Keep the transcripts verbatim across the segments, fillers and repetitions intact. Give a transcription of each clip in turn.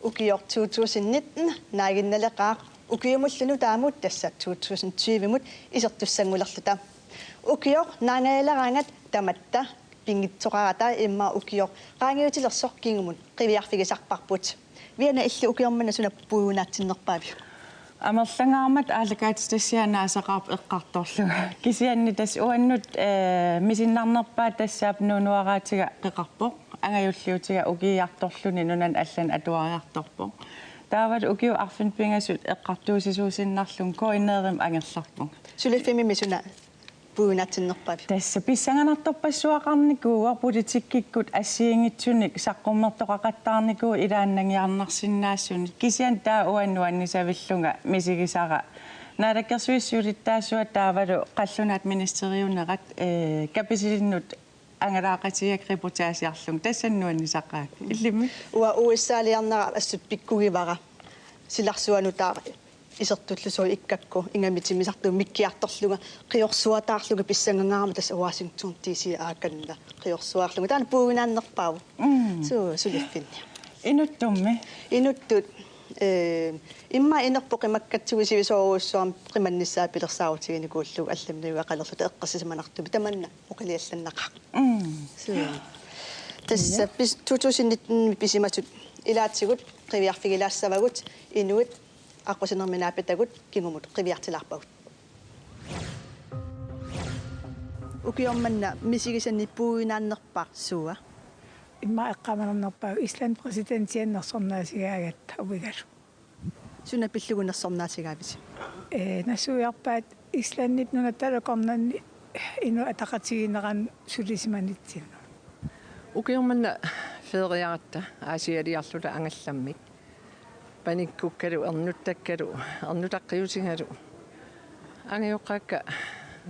Ukioq to tusind nitten naaginnaleqaaq ukiumullu nutaamut, tassa to tusind tyvemut isertussanngulerluta. Ukioq naangajaleraangat tamatta pinngitsoorata immaqa ukioq qaangiutilersoq kingumut qiviarfigisarparput. Viana, illit ukioq manna suna puiunaatsinnerpaaviuk? Amerlangaarmat aallakaatitassiaq naasaqaarpoq eqqartorlunga. Kisianni tassa uannut, eh, misinnarnerpaat tassaapput nuunuaraatiga qeqarpoq. Angajulliutiga ukiiartorluni nunani allani atuariartorpoq. Taavalu ukiut arfineq-pingasut eqqartuussisuusinnarlunga K N R-imi angerlarpunga. Suliffimmi suna puiunaatsinnerpaaviuk? Tassa pissanganartorpassuaqarnikuuvoq politikkikkut assigiinngitsunik saqqummertoqaqattaarnikuuvoq ilaannangiarnarsinnaassunik. Kisianni taava uanga nuannisavillunga misigisara naalakkersuisut siulittaasuat taavalu qallunaat ministeriunerat, eh, Kapisilinnut angalaaqatigigakkit reportageriarlunga. Tassani nuannisaqaakka. Illimmi? Uanga U S A-liarnera assut pikkugivara. Silarsuaq nutaaq isertullugu soorlu ikkakku ingammik timmisartunik mikkiartorlunga, qiorsuataarlunga pissangangaarmat tassa Washington D C aakanna qiorsuaarlunga. Taanna puiunaannerpaavoq. Mm. Suu, suliffinni. Inuttummi? Inuttut, eh, immaqa inerput qimakkatsigit sivisoorujussuarmik qimannissaat pilersaarutiginikuullugu allamik najugaqalerluta eqqarsisimanartumik tamanna oqiliallannaqaaq. Mm. Suu. Tassa pis-, to tusind nitten pisimasut ilaatigut qiviarfigilaassavagut, inuit aqqusinermi naapitagut kingumut qiviartilaarpagut. Ukioq manna misigisani puiunaannerpaaq suua? Immaqa eqqaamanernerpaavoq Islandip præsidentianut nersornaasigaagatta uigalu. Suna pillugu nersornaasigaavisi? Ee, nassuiarpaat Islandip nunatta akornanni Inuit Ataqatigiinneranut sulisimanitsinnut. Ukioq manna feeriaratta Aasialiarluta angallammik. Panikkukkalu, ernuttakkalu, ernutaqqiutigalu. Angajoqqaakka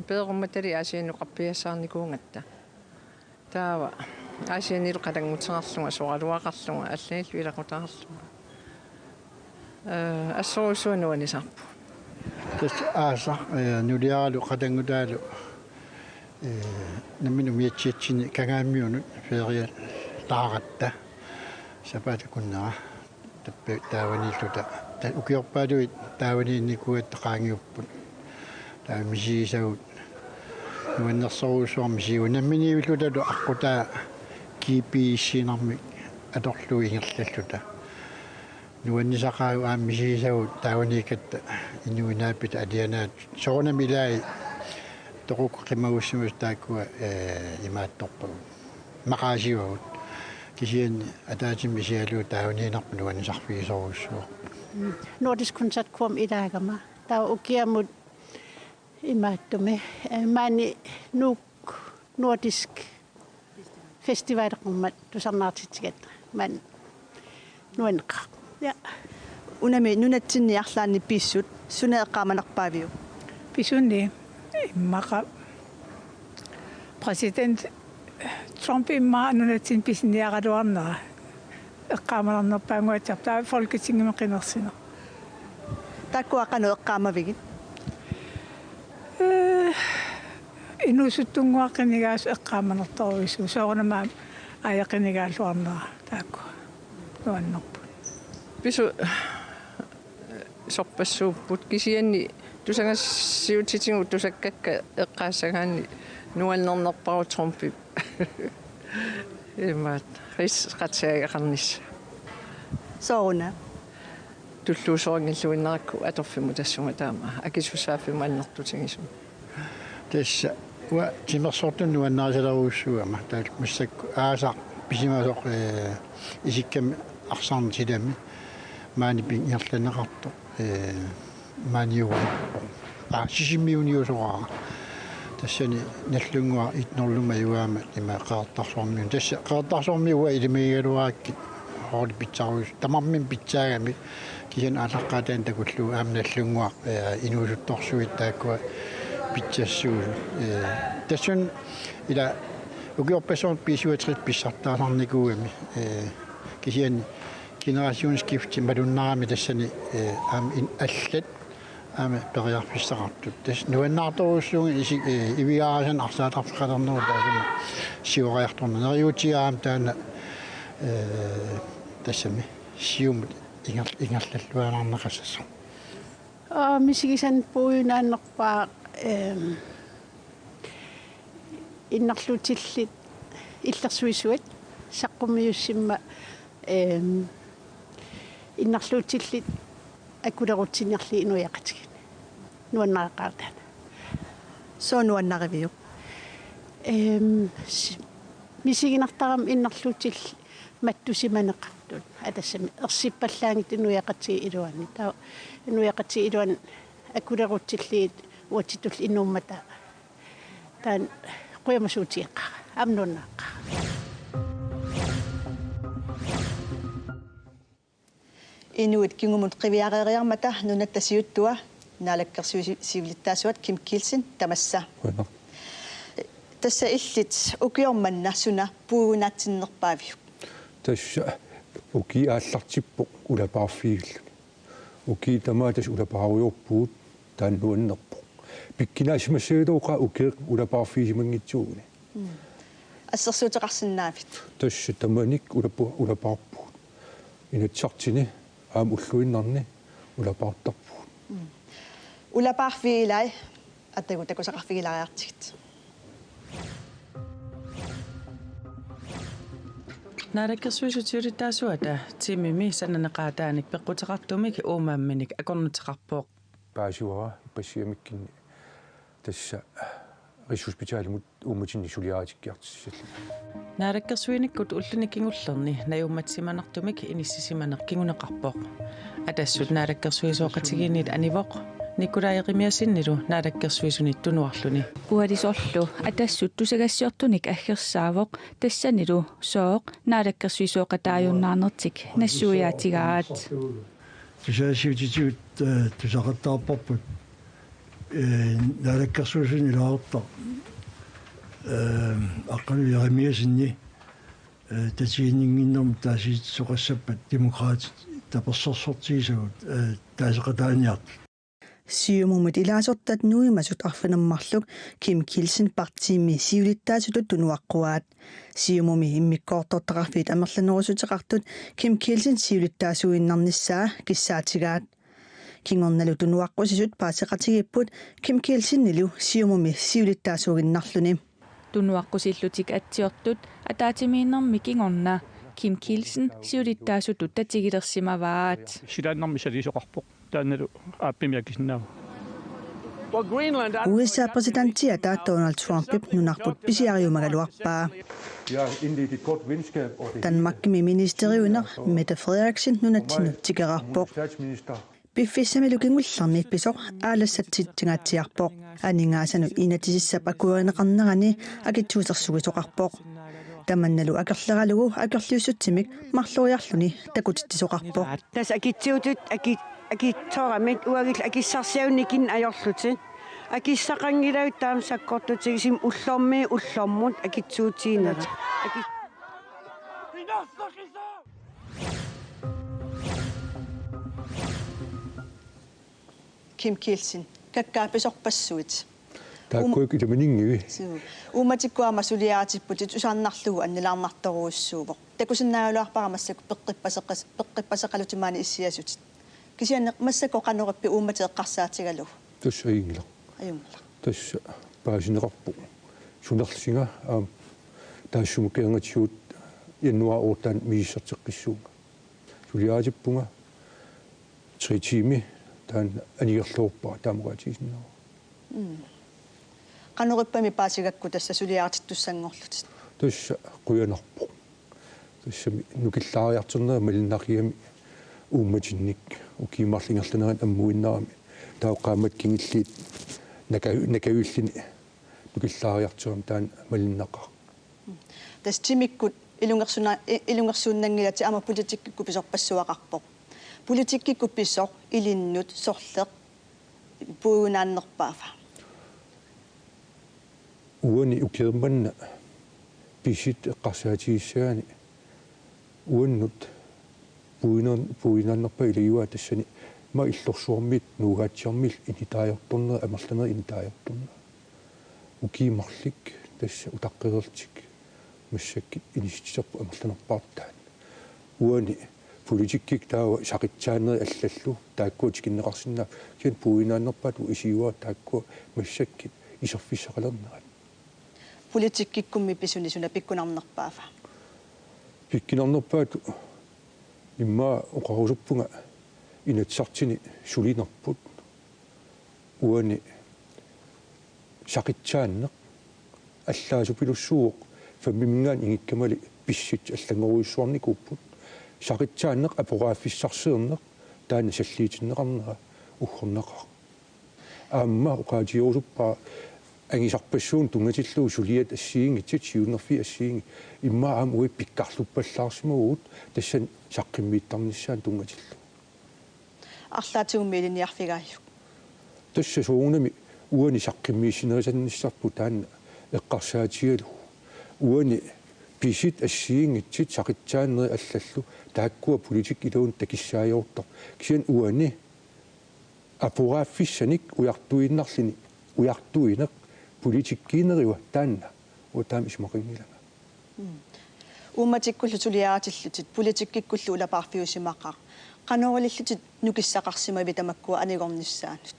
peerummatali Aasiannut qarpiassaarnikuugatta. Taava Aasiannilu qatannguteqarlunga, soraluaqarlunga, allanillu ilaqutaqarlunga. Eh, assorujussuaq nuannisarput. Tassa aasaq, eh, nuliaralu qatanngutaalu, eh, nammineq umiatsiatsinni Kangaamiunut feeriataaratta sapaatip akunnera. Tappa taavaniilluta. Ta-, ukiorpaaluit taavaniinnikuugatta qaangiupput. Taava misigisagut nuannersorujussuarmik misigagut. Namminiivillutalu aqqutaa G P S-iinermik atorlugu ingerlalluta. Nuannisaqaagut aamma misigisagut taavaniikkatta inuit naapitaq alianaat. Soorunami ilaat toqukkut qimagussimasut taakkua, eh, imaattorpagut. Maqaasivagut. Kisianni ataatsimik isigalugu taavaniinnarput nuannisarfigisorujussuaq. Mm. Nordisk Koncertkorum ilaagama. Taava ukiamut imaattumik, eh, maani Nuuk Nordisk Festivalimi tusarnaartitsigatta. Maani nuanneqaaq. Ja. Unami nunatsinni arlaanni pissut suna eqqaamanerpaaviuk? Pisuni immaqa præsident Trump immaqa nunatsinni pisiniaraluarnera eqqaamanernerpaannguatsiarpoq, taava Folketingimi qinersineq. Taakkua qanoq eqqaamavigit? Eh, inuusuttunnguaq qinigaasoq eqqaamanertorujussuuvoq, soorunami aamma aja qinigaalluarnera, taakkua nuannerput. Pisut sorpassuupput, kisianni tusagassiutitigut tusakkakka eqqaassagaanni nuannernerpaavoq Trumpip imaattoq rigsretssageqarnissaq. Sooruna? Tulluusorinngilluinnarakku atorfimmut tassunga taama akisussaaffimmut annertutigisumik. Tassa uanga timersortunut nuannarisalerujussuugama, taava massakkut aasaq pisimasoq, eh, isikkami arsarneq silami maani pin-, ingerlanneqartoq, eh, maaniugaluarpoq. Aa, Sisimiuniusoraara. Tassani Nagdlunguaq et nul-mut ajugaama ima Qeqertarsuarmiunut. Tassa Qeqertarsuarmiut uanga ilimagigaluarakkit rooli pitsaruis-, tamarmik pitsaagamik, kisianni aallaqqaataani takullugu aamma Nagdlunguaq, eh, inuusuttorsuit taakkua pitsassuusut. Eh, tassunga ila ukiorpassuarni B syvogtres pissartaasarnikuugami, eh, kisianni generationsskifte malunnarami tassani, eh, aamma in-, allat aamma periarfissaqartut. Tassa nuannaartorujussuuvunga isi-, eh, ivigaarasani arsaatarfeqalernerup taassumalu siuariartorneq. Neriuutigaara aamma taanna, eh, tassami Siumut inger-, ingerlalluaannarneqassasoq. Aa, misigisannut puiunaannerpaaq, ehm, innarluutillit illersuisuat saqqummiussimma, ehm, innarluutillit akulerutsinniarlugit inuiaqatigiinni. Nuannareqaartaana. Sooq nuannariviuk? Ehm, s-, misiginartarami innarluutillit mattusimaneqartut. Atassami ersippallaanngitsut inuiaqatigiit iluanni. Taava inuiaqatigiit iluanni akulerutsillugit uatsitut inuummata. Taanna qujamasuutigeqqaara. Aamma nuannareqqaara. Inuit kingumut qiviareeriarmata nunatta siuttua Naalakkersuisut siulittaasuat Kim Kielsen tamassa. Qujanaq. Tassa illit ukioq manna suna puiunaatsinnerpaaviuk? Tassa ukiup aallartippoq ulapaarfigilluni. Ukiut tamaasa tassa ulapaarujoorpugut, taanna nuannerpoq. Pikkinaasimassagaluarpoq ukiup ulapaarfigisimanngitsuuguni. Mm. Assersuuteqarsinnaavit? Tassa tamanit ulapu-, ulapaarpugut. Inatsisartuni aamma ulluinnarni ulapaartarpugut. Mm. Ulapaarfiit ilaat atagu takusaqarfigilaariartigit. Naalakkersuisut siulittaasuata timimi sananeqaataanik peqquteqartumik uummamminik akornuteqarpoq. Paasivara ippassigamikkuni tassa Rigshospitalimut uummatinnik suliaritikkiartitsissallugu. Naalakkersuinikkut ulluni kingullerni najuummassimanartumik inissisimaneq kinguneqarpoq. Atassut naalakkersuisooqatigiinniit anivoq, Nikolaj Jeremiassenilu naalakkersuisunit tunuarluni. Ualisorlu Atassut tusagassiortunik aggersaavoq, tassanilu sooq naalakkersuisooqataajunnaarnertik nassuiaatigaat. Tusagassiutitigut, eh, tusaqattaarparput, eh, naalakkersuisuni ilaasortaq, eh, Aqqalu Jeremiassenip, eh, tatiginninnginnermut taasitsisoqassappat Demokraatit tapersersortigisagut, eh, taaseqataaniartut. Siumumit ilaasortat nuimasut arfineq-marluk Kim Kielsen partiimi siulittaasutut tunuaqquaat. Siumumi immikkoortortaqarfiit amerlanerussuteqartut Kim Kielsen siulittaasuinnarnissaa kissaatigaat. Kingornalu tunuaqqusisut paaseqatigiipput Kim Kielsenilu Siumumi siulittaasuinnarluni. Tunuaqqusillutik atsiortut ataatsimiinnermi kingorna Kim Kielsen siulittaasutut tatigilersimavaat. Silaannarmi saliisoqarpoq. Taannalu aappimik akisinnaavaa. U S A-p præsidentiata Donald Trumpip nunarput pisiariumagaluarpaa. Danmarkimi ministeriuineq Mette Frederiksen nunatsinnut tikeraarpoq. Piffissamilu kingullermi pisoq aalassatsitsigatsiarpoq. Aningaasanut inatsisissap akuerineqarnerani akitsuusersuisoqarpoq. Tamannalu akerleralugu akerliussutsimik marloriarluni takutitsisoqarpoq. Tassa akitsuutitut aki-, akitsooramik uagullu akissarsiagut nikinneq ajorlutik. Akissaqanngilagut taama sakkortutigisumik ullormiit ullormut akitsuutiginera. Aki- Kim Kielsen, kakkaak pisorpassuit? Taakkuuku ilamininngivik. Suu. Uummatikkut aamma suliaritipputit tusarnaarlugu annilaarnartorujussuuvoq. Takusinnaagaluarpara massakkut peqqippaseqas-, peqqippaseqalutit maani issiasutit. Kisianni massakkut qanoq ippi uummatit eqqarsaatigalugu? Tassa ajunngilaq. Ajunngilaq. Tassa paasineqarpoq. Sunerlusinga aamma taassuma kingornatigut januaarip otteani misissorteqqissuunga. Suliaritippunga tre timer taanna anigerluarpara taamaatigisinnaavat. Mm. Qanoq ippami paasigakku tassa suliaritittussanngorlutit? Tassa qujanarpoq. Tassami nukillaariartornera malinnaqigami uummatinnik ukiut marluk ingerlaneranni ammuinnarami. Taava qaammatit kingulliit naka-, nakavilluni nukillaariartorami taanna malinnaqaaq. Tassa timikkut ilungersuna-, i-, ilungersuunnanngilatit aamma politikkikkut pisorpassuaqarpoq. Politikkikkut pisoq ilinnut sorleq puiunaannerpaava? Uani ukioq manna pisit eqqarsaatigissagaanni uannut puiunan-, puiunaannerpaaq ilagivaat tassani aamma illorsuarmiit nuugaatsiarmiillu initaajortorneri amerlanerit initaajortorneri. Ukiut marluk tassa utaqqereerlutik massakkut inissitsiterput amerlanerpaartaat. Uani Politikkikkut taava saqitsaannerit allallu taakkua tikinneqarsinnaapput, kisianni puiunaannerpaatut isigivaat taakkua massakkut iserfissaqalernerat. Politikkikkummi pisuni suna pikkunarnerpaava? Pikkunarnerpaatut immaqa oqarusuppunga Inatsisartuni sulinerput uani saqitsaanneq allaasupilussuuvoq, femiminngaanniit ingikkamali pissutsit allanngorujussuarnikuupput. Saqitsaanneq aporaaffissarsiorneq taanna salliutinneqarnera uggornaqaaq. Aamma oqaatigerusuppara angisarpassuunik tunngatillugu suliat assigiinngitsut, siunnerfiit assigiinngitsut, immaqa aamma uagut pikkarluppallaarsimavugut tassani saqqummiittarnissaanut tunngatillugu. Arlaatigummi ilinniarfigaajuk? Tassa soorunami uani saqqummiissinerisannissarput taanna eqqarsaatigalugu. Uani pisut assigiinngitsut saqitsaannerit allallu taakkua politikkikkut iluani takussaajuartarput. Kisianni uani aporaaffissanik ujartuiinnarluni ujartuineq politikkiineriva taanna uanga taama isumaqanngilanga. Mm. Uummatikkullu suliaritillutit, politikkikkullu ulapaarfiusimaqaaq. Qanoq ilillutit nukissaqarsimavit tamakkua anigornissaannut?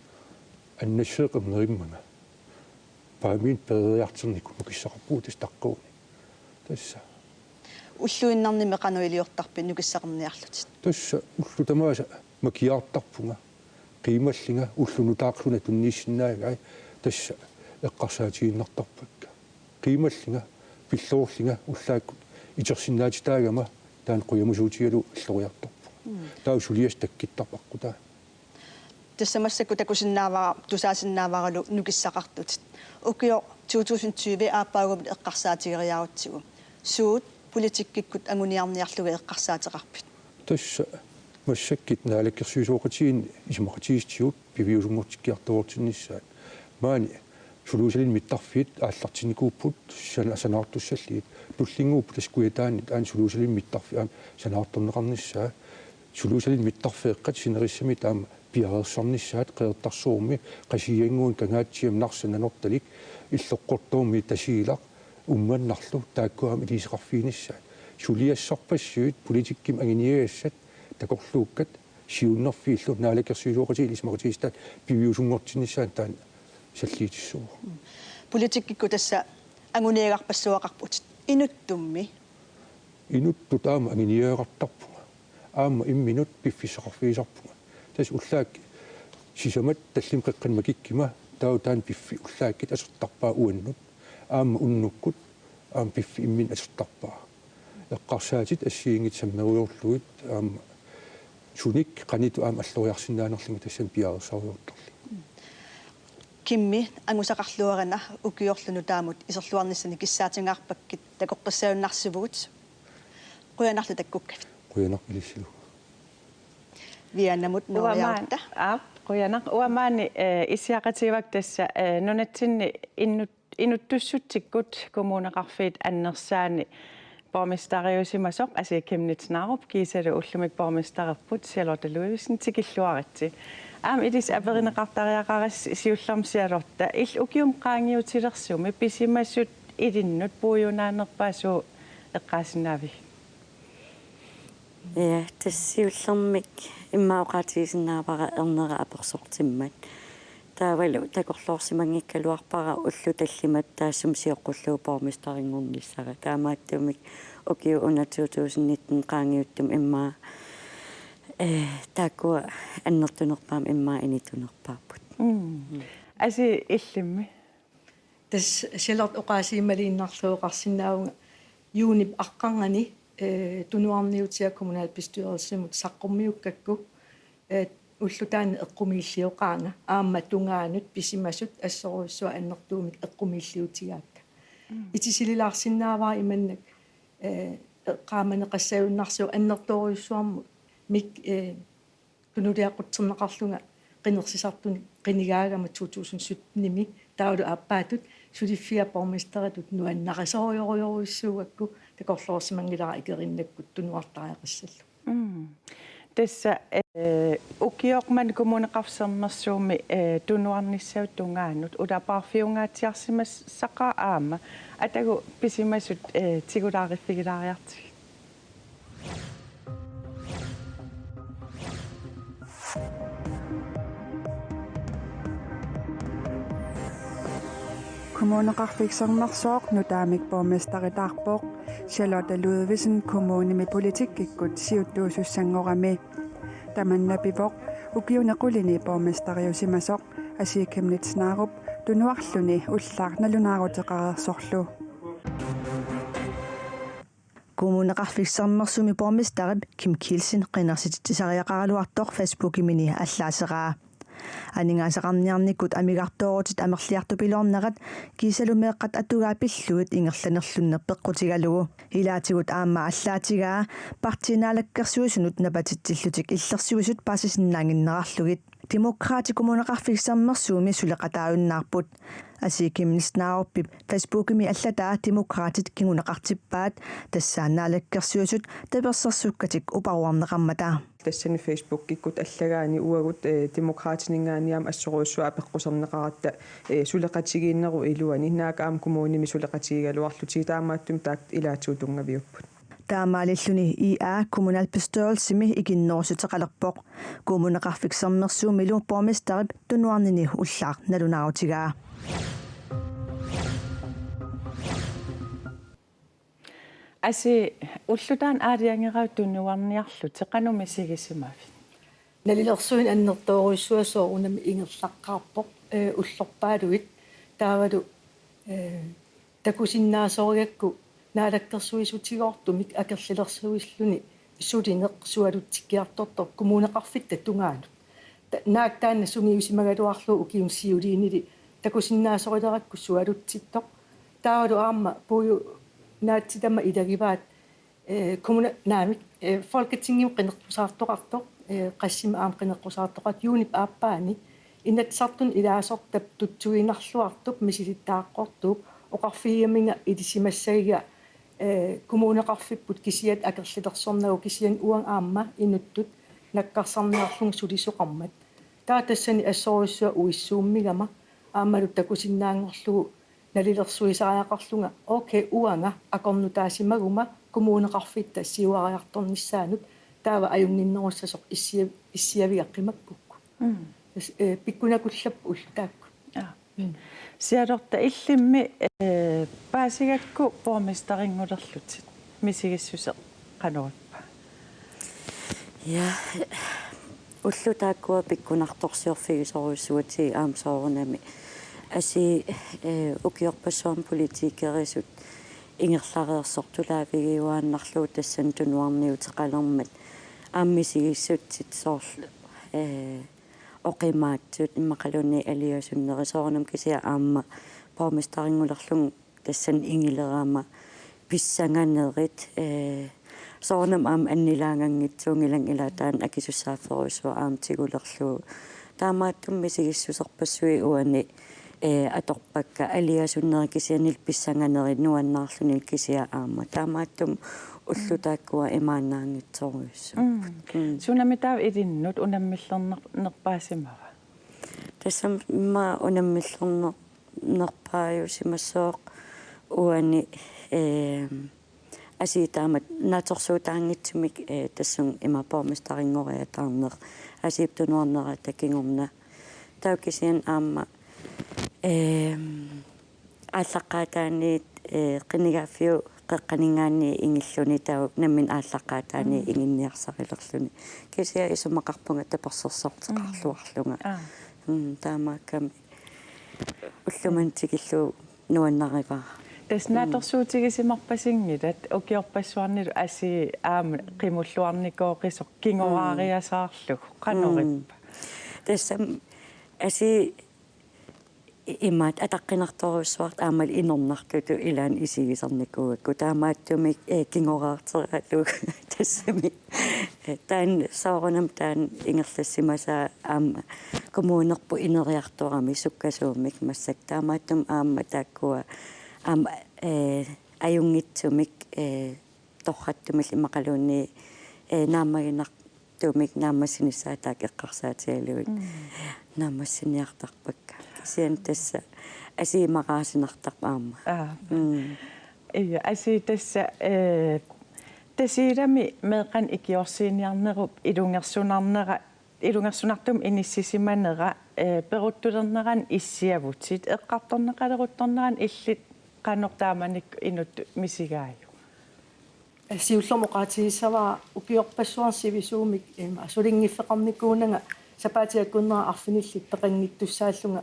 Annasseq ernerimmanga. Paaminik peroriartornikut nukissaqarpugut tassa taqqavani. Tassa. Ulluinnarnimi qanoq iliortarpit nukissaqarniarlutit? Tassa ullut tamaasa makiaartarpunga. Qiimallunga ulloq nutaarlunga tunniussinnaagai tassa eqqarsaatigiinnartarpakka. Qiimallunga, pilluarlunga ullaakkut itersinnaatitaagama taanna qujamasuutigalugu alloriartorpunga. Mm. Taava suliassaq takkuttarpoq aqqutaa. Tassa massakkut takusinnaavara, tusaasinnaavaralu nukissaqartutit. Ukioq to tusind tyve aappaagumut eqqarsaatigeriarutsigu. Suut politikkikkut anguniarniarlugit eqqarsaateqarpit? Tassa massakkut naalakkersuisooqatigiinni isumaqatigiissutigut piviusunngortikkiartuartinnissaat. Maani suluusalinnik mittarfiit aallartinnikuupput sana-, sanaartussallugit. Tullinnguuppoq tassa Kujataani aamma suluusalinnik mittarfik aamma sanaartorneqarnissaa. Suluusalinnik mittarfeeqqat sinerissami taama piareersarnissaat Qeqertarsuarmi, Qasigiannguani, Kangaatsiami, Narsaq, Nanortalik, Illoqqortoormi, Tasiilaq, Uummannarlu, taakkua aamma iliuuseqarfiginissaat. Suliassarpassuit politikkimi anguniagassat takorluukkat siunnerfiillu naalakkersuisooqatigiit isumaqatigiissutaat piviusunngortinnissaannut taanna salliutissuuvoq. Politikkikkut tassa anguniagarpassuaqarputit. Inuttummi? Inuttut aamma anguniagaqartarpunga. Aamma imminut piffissaqarfigisarpunga. Tassa ullaakkut sisamat tallimat qeqqanut makikkuma taava taanna piffi ullaakkut asertarpaa uannut. Aamma unnukkut aamma piffi imminut asertarpaa. Eqqarsaatit assigiinngitsut sammerujoorlugit aamma sunik qanoq ittoq aamma alloriarsinnaanerlunga tassani piareersarujoortarlunga. Kimmi, angusaqarluarina ukiorlu nutaamut iserluarnissani kissaatingaarpakkit takoqqissaajunnaarsivugut. Qujanarlu takkukkavit. Qujanaq ilissilu. Vivianamut Uanga maan-, nooriarutta. Aap, qujanaq. Uanga maani, eh, issiaqatigivakka tassa, eh, nunatsinni inut-, inuttussutsikkut kommuneqarfiit annersaanni borgmesteriusimasoq Asii Chemnitz Narup kiisalu ullumikkut borgmestererput Charlotte Ludvigsen tikilluaritsi. Aamma ilissi aperineqartariaqarassi siullermik Charlotte, illit ukiumut qaangiutilersumi pisimasut ilinnut puiunaannerpaat suut eqqaasinnaaviuk? Ja, tassa siullermik immaqa oqaatigisinnaavara ernera apersortimmat. Taavalu takorloorsimanngikkaluarpara ullut tallimat taassuma sioqqullugu borgmesterinngornissara. Taamaattumik ukiup una to tusind nitten qaangiuttumi immaqa, eh, taakkua annertunerpaamik immaqa initunerpaapput. Mm. Asii, illimmi? Tassa Charlotte oqaasiimmaliinnarlugu oqarsinnaavunga juunip aqqarnganni, eh, tunuarniutiga kommunalbestyrelsimut saqqummiukkakku, eh, ulloq taanna eqqumiillioqaanga aamma tungaanut pisimasut assorujussuaq annertuumik eqqumiilliutigaakka. Mm. Itisililaarsinnaavara imannak, eh, eqqaamaneqassagunarsivoq annertoorujussuarmik, eh, tunuliaqutserneqarlunga qinersisartunik qinigaagama to tusind syttenimi taavalu aappaattut suliffiga borgmesteritut nuannarisorujorujussuugakku takorloorsimanngilara ikeriinnakkut tunuartariaqassallugu. Mm. Tassa, eh, ukioq manna Kommuneqarfik Sermersuumi, eh, tunuarnissap tungaanut ulapaarfiungaatsiarsimassaqaaq aamma atagu pisimasut, eh, tigulaariffigilaariartigit. Kommuneqarfik Sermersooq nutaamik borgmesteritaarpoq, Charlotte Ludvigsen kommunimi politikkikkut siuttuusussanngorami. Tamanna pivoq ukiuni qulini borgmesteriusimasoq Asii Chemnitz Narup tunuarluni ullaaq nalunaaruteqareersorlu. Kommuneqarfik Sermersuumi borgmesterip Kim Kielsen qinersititsisariaqaraluartoq Facebookimini allaaseraa. Aningaasaqarniarnikkut amigartoorutit amerliartupiloornerat kiisalu meeqqat atugaat pillugit ingerlanerlunneq peqqutigalugu. Ilaatigut aamma allaatigaa Partii Naalakkersuisunut napatitsillutik illersuisut paasisinnaannginnerarlugit. Demokraatit Kommuneqarfik Sermersuumi suleqataajunnaarput. Asii Chemnitz Narupip Facebookimi allataa Demokraatit kinguneqartippaat, tassa Naalakkersuisut tapersersuukkatik uparuarneqarmata. Tassani Facebookikkut allagaani uagut, eh, Demokraatininngaanniit aamma assorujussuaq apeqquserneqaratta, eh, suleqatigiinnerup iluani, naak aamma kommunimi suleqatigigaluarlutigit, taamaattumik taakku ilaatigut tunngaviupput. Taamaalilluni I A kommunalbestyrelsimi ikinnerussuteqalerpoq. Kommuneqarfik Sermersuumilu borgmesterip tunuarnini ullaaq nalunaarutigaa. Asii, ulloq taanna aalajangeravit tunuarniarlutit, qanoq misigisimavit? Nalilersuineq annertoorujussuaq soorunami ingerlaqqaarpoq, eh, ullorpaaluit, taavalu, eh, takusinnaasorigakku naalakkersuisutigoortumik akerlilersuilluni sulineq sualutsikkiartortoq kommuneqarfitta tungaanut. Ta-, naak taanna sungiusimagaluarlugu ukiuni siuliinili takusinnaasorilerakku sualutsittoq. Taavalu aamma puiu naatsitama ilagivaat, eh, kommune-, naamik, eh, Folketingimi qineqqusaartoqartoq, eh, qassimi aamma qineqqusaartoqartoq juunip aappaani Inatsisartuni ilaasortap tutsuiginarluartup misilittagaqartuup oqarfigigaminga ilisimassagiga, eh, kommuneqarfipput kisiat akerlilersornagu kisianni uanga aamma inuttut nakkarsarniarlunga sulisoqarmat. Taava tassani assorujussuaq uissuummigama aammalu takusinnaanngorlugu nalilersuisariaqarlunga, okay, uanga akornutaasimaguma kommuneqarfitta siuariartornissaanut taava ajunnginnerussasoq issia-, issiaviga qimakkukku. Mm. Tas-, eh, pikkunakullapput ullut taakku. Aa. Mm. Charlotte, illimmi, eh, paasigakku borgmesterinngulerlutit, misigissuseq qanoq ippa? Ja, ullut taakkua pikkunartorsiorfigisorujussuutigit aamma soorunami. Asii, eh, ukiorpassuarni politikerisut ingerlareersortulaavigiuaannarlugu tassani tunuarniuteqalermat aamma misigissutsit soorlu, eh, oqimaatsut immaqaluunniit aliasunnerit soorunami kisianni aamma borgmesterinngulerlunga tassani ingilerama pissanganerit, eh, soorunami aamma annilaanganngitsuunngilanga ilaa taanna akisussaafferujussuaq aamma tigulerlugu. Taamaattumik misigissuserpassuit uani, eh, atorpakka aliasunnerit kisiannili pissanganerit nuannaarluni kisianni aamma. Taamaattumik ullut taakkua imaannaanngitsorujussuupput. Mm. Mm. Sunami taava ilinnut unammillerner-, nerpaasimava? Tassami immaqa unammillerner-, nerpaajusimassooq uani, ehm, asii taamatut naatsorsuutaanngitsumik, eh, tassunga ima borgmesterinngoreertarneq, asiip tunuarnerata kingorna. Taava kisianni aamma, ehm, aallaqqaataaniit, eh, qinigaaffiup qeqqaninngaanniit ingilluni taava nammineq aallaqqaataaniit Mm. inginniarsarilerluni. Kisianni isumaqarpunga tapersersorteqarluarlunga. Aa. Mm, taamaakkami ullumimut tikillugu nuannarivara. Tassa Mm. naatsorsuutigisimarpasinngillat ukiorpassuarnilu asii aamma qimulluarnikooqisoq kingoraariasaarlugu. Qanoq Mm. ippa? Tassami asii i-, imaattoq ataqqinartorujussuartut aammalu inornartutut ilaanni isigisarnikuugakku. Taamaattumik, eh, kingoraarteralugu tassami. Eh, taanna soorunami taanna ingerlassimasaa aamma kommunerput ineriartorami sukkasuumik massakkut. Taamaattumik aamma taakkua aamma, eh, ajunngitsumik, eh, torrattumillu immaqaluunniit, eh, naammaginartumik naammassinissaat taakku eqqarsaatigalugit. Mm. Naammassiniartarpakka. Kisianni tassa asiimaqaasinartarpoq aamma. Aa. Mm. Ja, asii tassa, eh, Tasiilami meeqqanik ikiorsiiniarnerup ilungersunarnera, ilungersunartumik inissisimanera Eh, peruttulernerani issiavutit, eqqartorneqaleruttornerani illit qanoq taamanikkut inuttut misigaajuk? Siullermik oqaatigissavara ukiorpassuarni sivisuumik ima sulinngiffeqarnikuunanga sapaatip-akunnera arfinillit peqanngittussaallunga,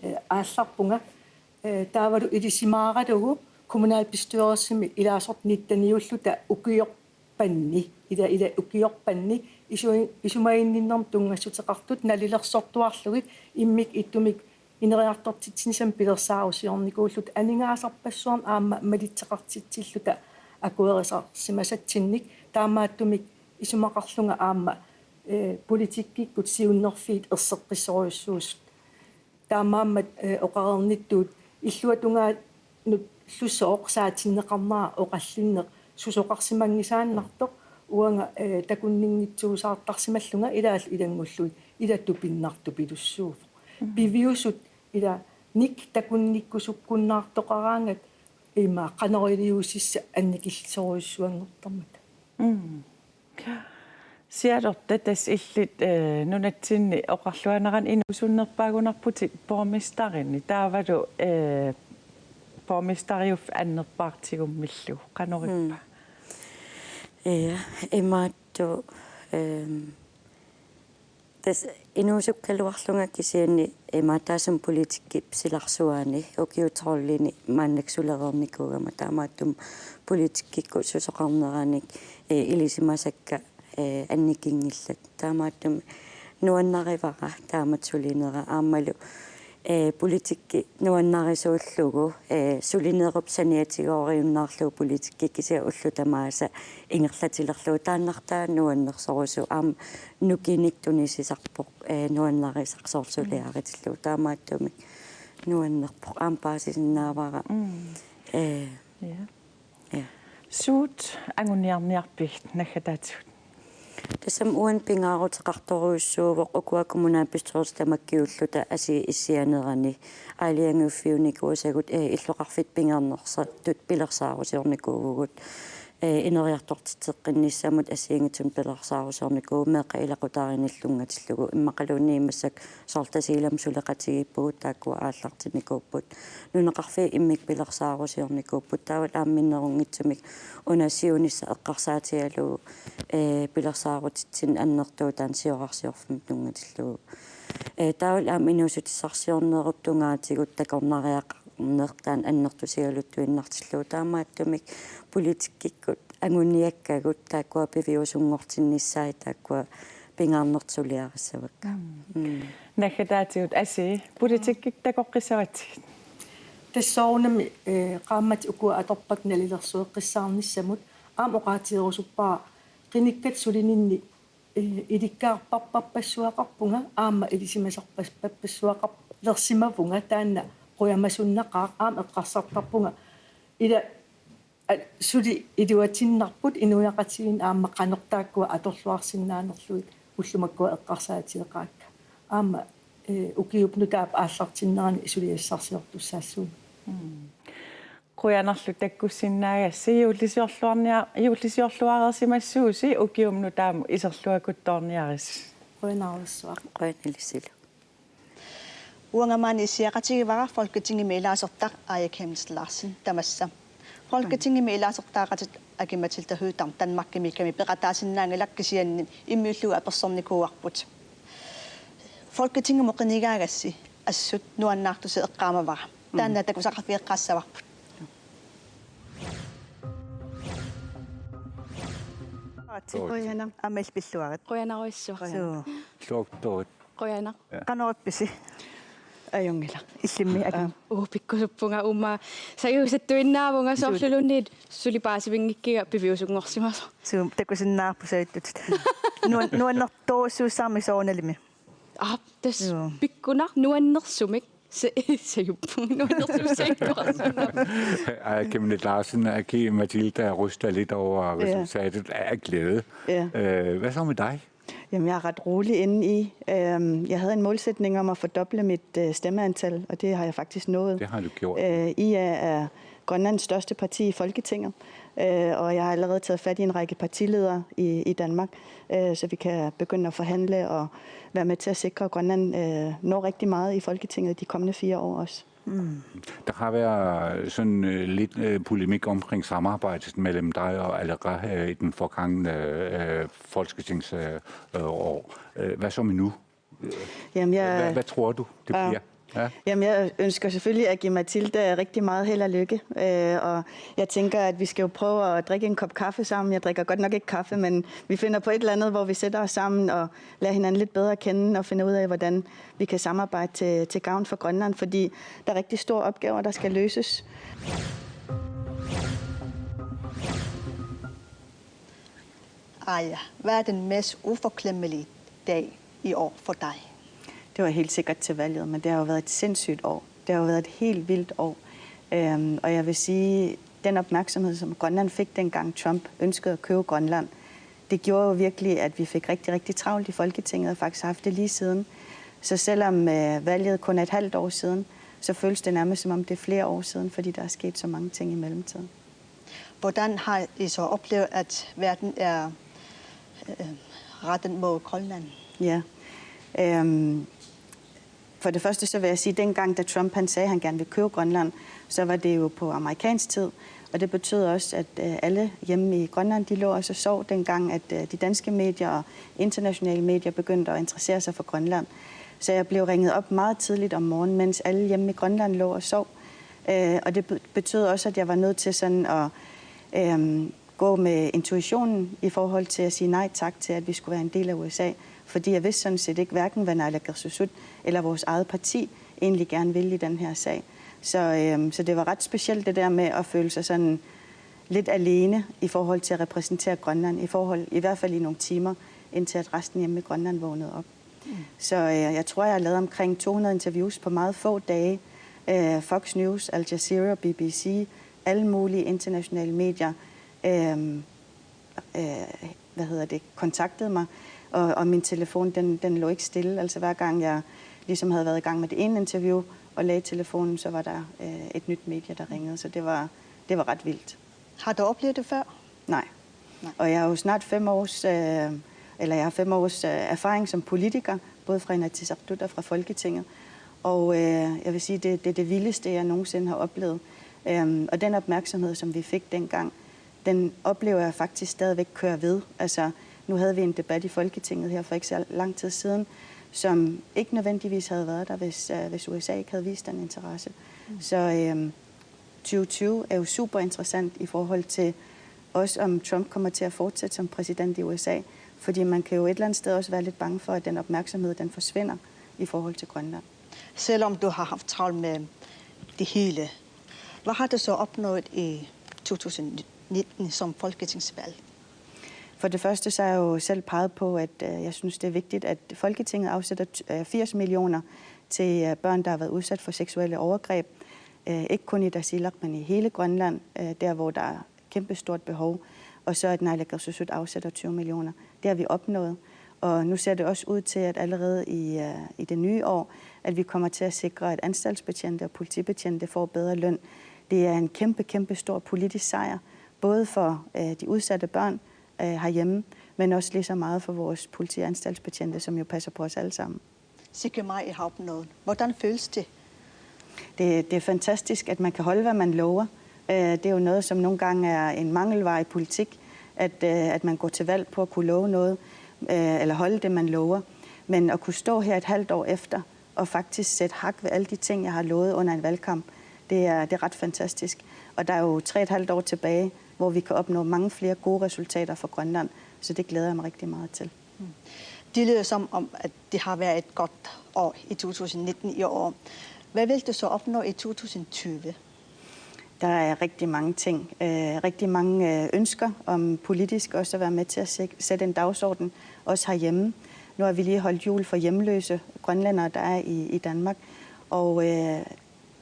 eh, aallarpunga, eh, taavalu ilisimaaralugu kommunalbestyrelsimi ilaasortat nitteniulluta ukiorpanni, ila, ila ukiorpanni isu-, isumaginninnermut tunngassuteqartut nalilersortuarlugit immikkut ittumik ineriartortitsinissamut pilersaarusiornikuulluta aningaasarpassuarnik aamma malitseqartitsilluta akuerisarsimasatsinnik taamaattumik isumaqarlunga aamma, eh, politikkikkut siunnerfiit erseqqissorujussuusut. Taamaammat, eh, oqareernittut illuatungaanullusooq saatinneqarnera oqallinneq susoqarsimanngisaannartoq uanga, eh, takunninngitsuusaartarsimallunga ilaallu ilanngullugit ila tupinnartupilussuuvoq. Mhm. Piviusut ila nik takunnikkusukkunnaartoqaraangat ima qanoq iliuusissat annikillisorujussuanngortarmata. Mm. Sialuarta tassa illit, eh, nunatsinni oqarluaannarani inuusunnerpaagunarputit borgmesterini taavalu, eh, borgmesteriuffik annerpaartigummillugu qanoq ippa? Mm. Ja, imaattoq, ehm, tassa inuusukkaluarlunga kisianni imaattoq taassuma politikkip silarsuaani ukiut tolvini maannakkut sulereernikuugama taamaattumik politikkikkut susoqarneranik, eh, ilisimasakka, eh, annikinngillat. Taamaattumik nuannarivara taamatut sulinera aammalu, eh, politikki nuannarisuullugu, eh, sulinerup saniatigooriunnaarlugu politikki kisianni ullut tamaasa ingerlatilerlugu taannartaa nuannersorusuuvoq aamma nukinnik tunisisarpoq, eh, nuannarisaq soorlu suliaritillugu taamaattumik nuannerpoq aamma paasisinnaavara. Mm. Eh, ja. Ja. Suut anguniarniarpigit naggataatigut? Tassami uani pingaaruteqartorujussuuvoq ukua kommunalbestyrelsip tamakkiulluta asii issianerani aalajangiuffiunikuusagut, eh, illoqarfiit pingaarnersaatut pilersaarusiornikuuvugut, eh, ineriartortitseqqinnissamut assigiinngitsunik pilersaarusiornikuuvugut meeqqat ilaqutariinnilunngatillugu immaqaluunniit massakkut soorlu Tasiilamut suleqatigiippugut taakkua aallartinnikuupput. Nunaqarfiit immikkut pilersaarusiornikuupput. Taavalu aamma minnerunngitsumik una siunissaq eqqarsaatigalugu, eh, pilersaarutitsineq annertuut taanna siorarsiorfimmut tunngatillugu. Eh, taavalu aamma inuussutissarsiornerup tungaatigut takornariaqarneq taanna annertusigaluttuinnartillugu taamaattumik politikkikkut anguniakkagut taakkua piviusunngortinnissaat taakkua pingaarnertut suliarissavakka. Mm. Mm. Naggataatigut asii, politikkikkut takoqqissavatsigit? Tassa soorunami, eh, qaammatit ukua atorpakka nalilersueqqissaarnissamut aamma oqaatigerusuppara qinikkat sulininni, eh, ilikkarparpassuaqarpunga aamma ilisimasarpappassuaqarlersimavunga taanna qujamasunnaqaaq aamma eqqarsartarpunga ila a-, suli iluatinnarput inuiaqatigiinni aamma qanoq taakkua atorluarsinnaanerlugit ullut makkua eqqarsaatigeqaakka. Aamma, eh, ukiup nutaap aallartinnerani suliassarsiortussaassuugut. Mm. Qujanarlu takkussinnaagassi, juullisiorluarnia-, juullisiorluareersimassuusi ukiup nutaamut iserluakuttoorniarisi. Qujanarujussuaq. Qujanaq ilissilu. Uanga maani issiaqatigivara Folketingimi ilaasortaq Aaja Chemnitz Larsen tamassa. Folketingimi ilaasortaaqqatit Aki-Matilda Høegh-Dam Danmarkimiikkami peqataasinnaanngilaq kisianni immiullugu apersornikuuarput. Folketingimut qinigaagassi assut nuannaartusi eqqaamavara. Mm. Taanna takusaqarfigeqqaassavarput. Qujanaq. Aamma illit pilluarit. Qujanarujussuaq. Suu. Doktorit. Qujanaq. Ja. Qanoq ippisi? Ajunngilaq. Illimmi, Aki? Aa, uu, pikkusuppunga uuma sajuusattuinnaavunga. Suu. Soorluluunniit suli paasivinngikkiga piviusunngorsimasoq. Suu, takusinnaavarput sajuttutit. Nuan-, nuannertorujussuussaammi soorunalimi. Aa, tassa. Joo. Pikkunaq nuannersumik. Se-, sajuppunga nuannersumik sajuttuarsinnaapput. Aaja Chemnitz Larsen, Aki-Matilda ryster lidt over, hvis, ja, du sagde det af glæde. Ja. Øh, hvad så med dig? Jamen, jeg er ret rolig inde i. Øhm, jeg havde en målsætning om at fordoble mit, øh, stemmeantal, og det har jeg faktisk nået. Det har du gjort. Øh, I A er Grønlands største parti i Folketinget, øh, og jeg har allerede taget fat i en række partiledere i, i Danmark, øh, så vi kan begynde at forhandle og være med til at sikre, at Grønland øh, når rigtig meget i Folketinget de kommende fire år også. Der har været sådan øh, lidt øh, polemik omkring samarbejdet mellem dig og Aleqa øh, i den forgangne øh, folketingsår. Øh, øh, år. Øh, hvad så med nu? Jamen, jeg, Hvad, hvad tror du, det Ja. bliver? Ja. Jamen, jeg ønsker selvfølgelig Aki-Matilda rigtig meget held og lykke, øh, og jeg tænker, at vi skal jo prøve at drikke en kop kaffe sammen. Jeg drikker godt nok ikke kaffe, men vi finder på et eller andet, hvor vi sætter os sammen og lærer hinanden lidt bedre at kende og finder ud af, hvordan vi kan samarbejde til, til gavn for Grønland, fordi der er rigtig store opgaver, der skal løses. Aja, hvad er den mest uforglemmelige dag i år for dig? Det var helt sikkert til valget, men det har jo været et sindssygt år. Det har jo været et helt vildt år. Øhm, og jeg vil sige, den opmærksomhed, som Grønland fik, dengang Trump ønskede at købe Grønland, det gjorde jo virkelig, at vi fik rigtig, rigtig travlt i Folketinget og faktisk haft det lige siden. Så selvom øh, valget kun er et halvt år siden, så føles det nærmest, som om det er flere år siden, fordi der er sket så mange ting i mellemtiden. Hvordan har I så oplevet, at verden er øh, rettet mod Grønland? Ja. Øhm, for det første så vil jeg sige, at dengang, da Trump han sagde, at han gerne vil købe Grønland, så var det jo på amerikansk tid. Og det betød også, at øh, alle hjemme i Grønland, de lå også og sov, dengang at øh, de danske medier og internationale medier begyndte at interessere sig for Grønland. Så jeg blev ringet op meget tidligt om morgenen, mens alle hjemme i Grønland lå og sov. Øh, og det be- betød også, at jeg var nødt til sådan at øh, gå med intuitionen i forhold til at sige nej tak til, at vi skulle være en del af U S A. Fordi jeg vidste sådan set ikke, hverken hvad naalakkersuisut eller vores eget parti egentlig gerne ville i den her sag. Så, øhm, så det var ret specielt det der med at føle sig sådan lidt alene i forhold til at repræsentere Grønland, i, forhold, i hvert fald i nogle timer, indtil at resten hjemme i Grønland vågnede op. Så øh, jeg tror, jeg har lavet omkring to hundrede interviews på meget få dage. Øh, Fox News, Al Jazeera, B B C, alle mulige internationale medier. Øh, øh, hvad hedder det, kontaktede mig, og, og min telefon, den, den lå ikke stille. Altså hver gang jeg ligesom havde været i gang med det ene interview og lagde telefonen, så var der øh, et nyt medie, der ringede. Så det var, det var ret vildt. Har du oplevet det før? Nej. Nej. Og jeg har jo snart fem års, øh, eller jeg har fem års øh, erfaring som politiker, både fra Inatsisartut og fra Folketinget. Og øh, jeg vil sige, det, det er det vildeste, jeg nogensinde har oplevet. Øhm, og den opmærksomhed, som vi fik dengang, den oplever jeg faktisk stadigvæk kører ved. Altså, nu havde vi en debat i Folketinget her for ikke så lang tid siden, som ikke nødvendigvis havde været der, hvis, øh, hvis U S A ikke havde vist den interesse. Mm. Så øhm, tyve tyve er jo super interessant i forhold til også, om Trump kommer til at fortsætte som præsident i U S A. Fordi man kan jo et eller andet sted også være lidt bange for, at den opmærksomhed, den forsvinder i forhold til Grønland. Selvom du har haft travlt med det hele, hvad har du så opnået i to tusind nitten som folketingsvalg? For det første så har jeg jo selv peget på, at øh, jeg synes, det er vigtigt, at Folketinget afsætter t- øh, firs millioner til øh, børn, der har været udsat for seksuelle overgreb. Øh, ikke kun i Tasiilaq, men i hele Grønland, øh, der hvor der er kæmpestort behov. Og så at naalakkersuisut afsætter tyve millioner. Det har vi opnået. Og nu ser det også ud til, at allerede i, øh, i det nye år, at vi kommer til at sikre, at anstaltsbetjente og politibetjente får bedre løn. Det er en kæmpe, kæmpe stor politisk sejr, både for øh, de udsatte børn øh, herhjemme, men også lige så meget for vores politi- og anstaltsbetjente, som jo passer på os alle sammen. Sikke meget I har opnået. Hvordan føles det? Det, det er fantastisk, at man kan holde, hvad man lover. Øh, det er jo noget, som nogle gange er en mangelvare i politik, at, øh, at man går til valg på at kunne love noget, øh, eller holde det, man lover. Men at kunne stå her et halvt år efter og faktisk sætte hak ved alle de ting, jeg har lovet under en valgkamp, det er, det er ret fantastisk. Og der er jo tre et halvt år tilbage, hvor vi kan opnå mange flere gode resultater for Grønland, så det glæder jeg mig rigtig meget til. Det lyder som om, at det har været et godt år i to tusind nitten i år. Hvad vil du så opnå i to tusind tyve? Der er rigtig mange ting. Øh, rigtig mange øh, ønsker om politisk også at være med til at sæ- sætte en dagsorden, også herhjemme. Nu har vi lige holdt jul for hjemløse grønlændere, der er i, i Danmark. Og øh,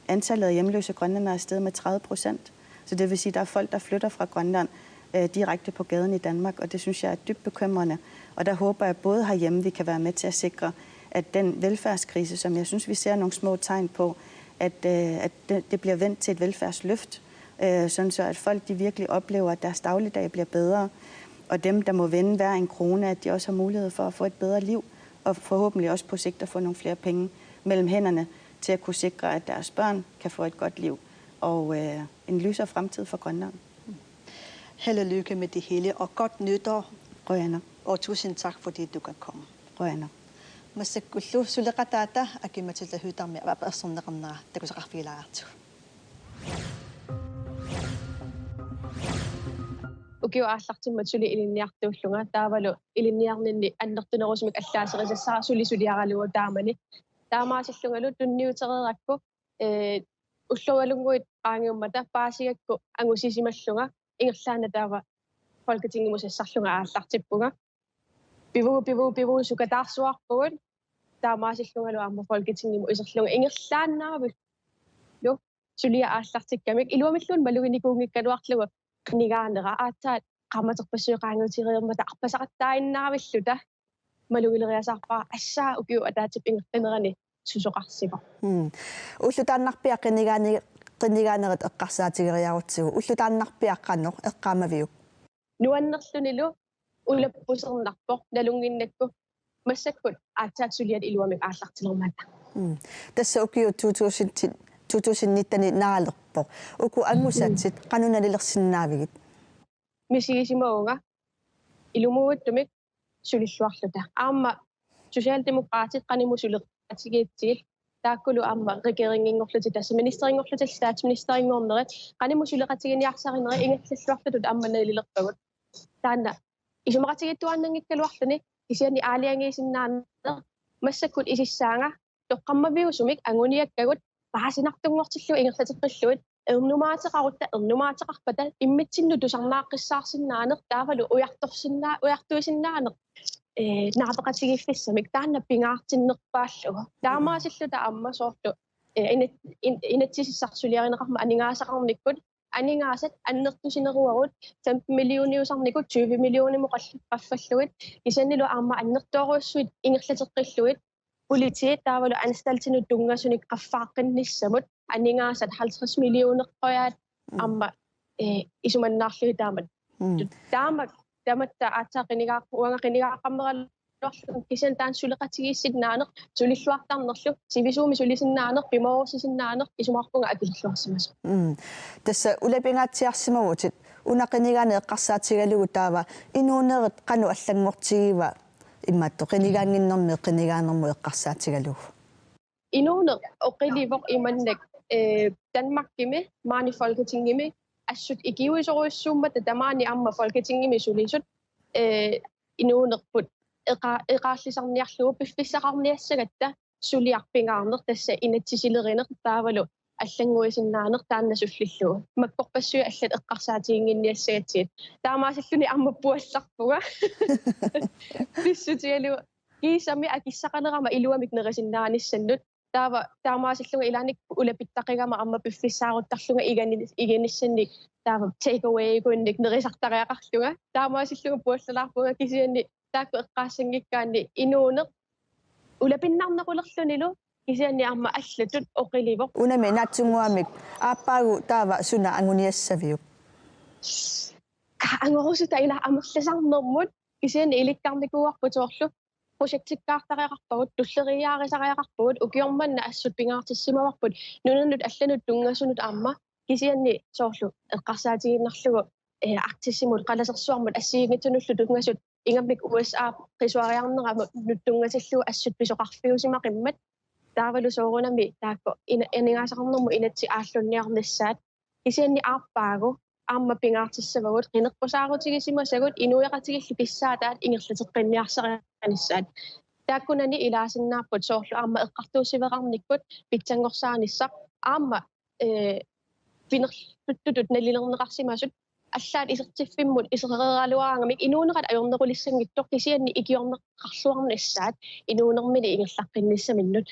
antallet af hjemløse grønlændere er steget med tredive procent. Så det vil sige, at der er folk, der flytter fra Grønland øh, direkte på gaden i Danmark, og det synes jeg er dybt bekymrende. Og der håber jeg både herhjemme, vi kan være med til at sikre, at den velfærdskrise, som jeg synes, vi ser nogle små tegn på, at, øh, at det, det bliver vendt til et velfærdsløft, øh, sådan så at folk de virkelig oplever, at deres dagligdag bliver bedre, og dem, der må vende hver en krone, at de også har mulighed for at få et bedre liv, og forhåbentlig også på sigt at få nogle flere penge mellem hænderne til at kunne sikre, at deres børn kan få et godt liv og øh, en lysere fremtid for Grønland. Held og lykke med det hele, og godt nytår. Qujanaq. Og tusind tak, fordi du kan komme. Qujanaq. Massakkullu suleqataata Aki-Matilda Høegh-Dam apersorneqarnera takusaqarfigilaartigu. Ukiut aallartimmat suli ilinniartuullunga, taavalu ilinniarninni annertunerusumik allaaserisassara suli suliaralugu taamani. Taamaasillungalu tunniutereerakku, ee, ulloralunnguit qaangiummata paasigakku angusisimallunga ingerlaannaq taava Folketingimut sassarlunga aallartippunga. Pivugut, pivugut, pivugut sukataarsuarpugut. Taamaasillungalu aamma Folketingimut iserlunga ingerlaannaavillu suliaq aallartikkamik. Iluamilluunniit maluginikuunngikkaluarlugu qinigaanera aatsaat qaammaterpassuit qaangiutereermata arpasaqattaaginnaavilluta malugileriasaarpara assaa ukiup ataatsip ingerlanerani susoqarsivoq. Mm. Ulloq taannarpiaq qinigaani-, qinigaanerit eqqarsaatigeriarutsigu. Ulloq taannarpiaq qanoq eqqaamaviuk? Nuannerlunilu ulappusernarpoq nalunnginnakku massakkut aatsaat suliat iluamik aallartilermata. Mm. Tassa ukiut to tusind, to tusind nitten naalerpoq. Uku angusatsit qanoq nalilersinnaavigit? Misigisimavunga ilumuuttumik sulilluarluta. Aamma Socialdemokraatit qanimut suleqatigiitsigit, taakkulu aamma regeringinngorlutik, tassa ministerinngorlutik, statsministerinngornerit, qanimut suleqatiginiarsarinerit ingerlalluartutut aamma nalilerpagut. Taanna isumaqatigiittuaannanngikkaluarluni, kisianni aalajangiisinnaaneq massakkut isissaanga toqqammaviusumik anguniakkagut paasinartunngortillugit ingerlateqqillugit, ernumaateqarutta ernumaateqarpata immitsinnut tusarnaaqqissaarsinnaaneq taavalu ujartorsinnaa-, ujartuisinnaaneq, ee, naapeqatigiiffissamik taanna pingaartinnerpaallugu. Taamaasilluta aamma soorlu, ee, inat-, in-, inatsisissaq suliarineqarmat aningaasaqarnikkut, aningaasat annertusineruagut femten millioniusarnikut tyve millionimut qall-, qaffallugit, kisiannili aamma annertoorujussuit ingerlateqqillugit, politiit taavalu anstaltinut tunngasunik qaffaaqqinnissamut aningaasat halvtreds millioneqqujaat aamma, ee, isumannaarlugit taamat. Mm. Taamak, tamatta aatsaat qinigaa-, uanga qinigaaqqammeraluarlunga kisianni taanna suleqatigiissinnaaneq sulilluartarnerlu, sivisuumik sulisinnaaneq, pimoorussisinnaaneq, isumaqarpunga akilerluarsimasoq. Mm. Tassa ulapingaatsiarsimavutit, una qinigaaneq eqqarsaatigalugu taava inuunerit qanoq allanngortigiva imaattoq qinigaannginnermi qinigaanermut eqqarsaatigalugu? Inuuneq oqilivoq imannak, ee, Danmarkimi maani Folketingimi assut ikiuisorujussuummata tamaani aamma Folketingimi sulisut, ee, inuunerput eqa-, eqaallisarniarlugu piffissaqarniassagatta suliaq pingaarneq tassa inatsisilerineq taavalu allannguisinnaaneq taanna sullillugu. Makkorpassuit allat eqqarsaatiginnginniassagatsigit. Taamaasilluni aamma puallarpunga. Pissutigalugu kiisami akissaqalerama iluamik nerisinnaanissannut. Taava taamaasillunga ilaanni ulapittaqigama aamma piffissaaruttarlunga igani-, iginissannik taava take away-kunnik nerisartariaqarlunga. Taamaasillunga puallalaarpunga kisianni taakku eqqaassanngikkaanni inuuneq ulapinnarnerulerlunilu kisianni aamma allatut oqilivoq. Unami naatsunnguamik aappaagu taava suna anguniassaviuk? Ka angorusuta ila amerlasarnermut kisianni ilikkarnikuuarput soorlu projektikkaartariaqarpagut, tulleriiaarisariaqarpagut, ukioq manna assut pingaartissimavarput nunanut allanut tunngasunut aamma kisianni soorlu eqqarsaatigiinnarlugu, ee, Arktisimut, qalasersuarmut assigiinngitsunullu tunngasut ingammik U S A qisuariarneranut tunngatillugu assut pisoqarfiusimaqimmat. Taavalu soorunami taakku ina-, aningaasaqarnermut inatsit aallunniarnissaat. Kisianni aappaagu aamma pingaartissavagut qineqqusaarutigisimavagut inuiaqatigiillu kissaataat ingerlateqqinniarsarinissaat. Taakkunani ilaasinnaapput soorlu aamma eqqartuussiveqarnikkut pitsanngorsaanissaa aamma, ee, pinerluttutut nalilerneqarsimasut allaat isertiffimmut isereeraluaraangamik inuunerat ajornerulissanngitsoq kisianni ikiorneqarluarnissaat inuunermini ingerlaqqinnissaminnut.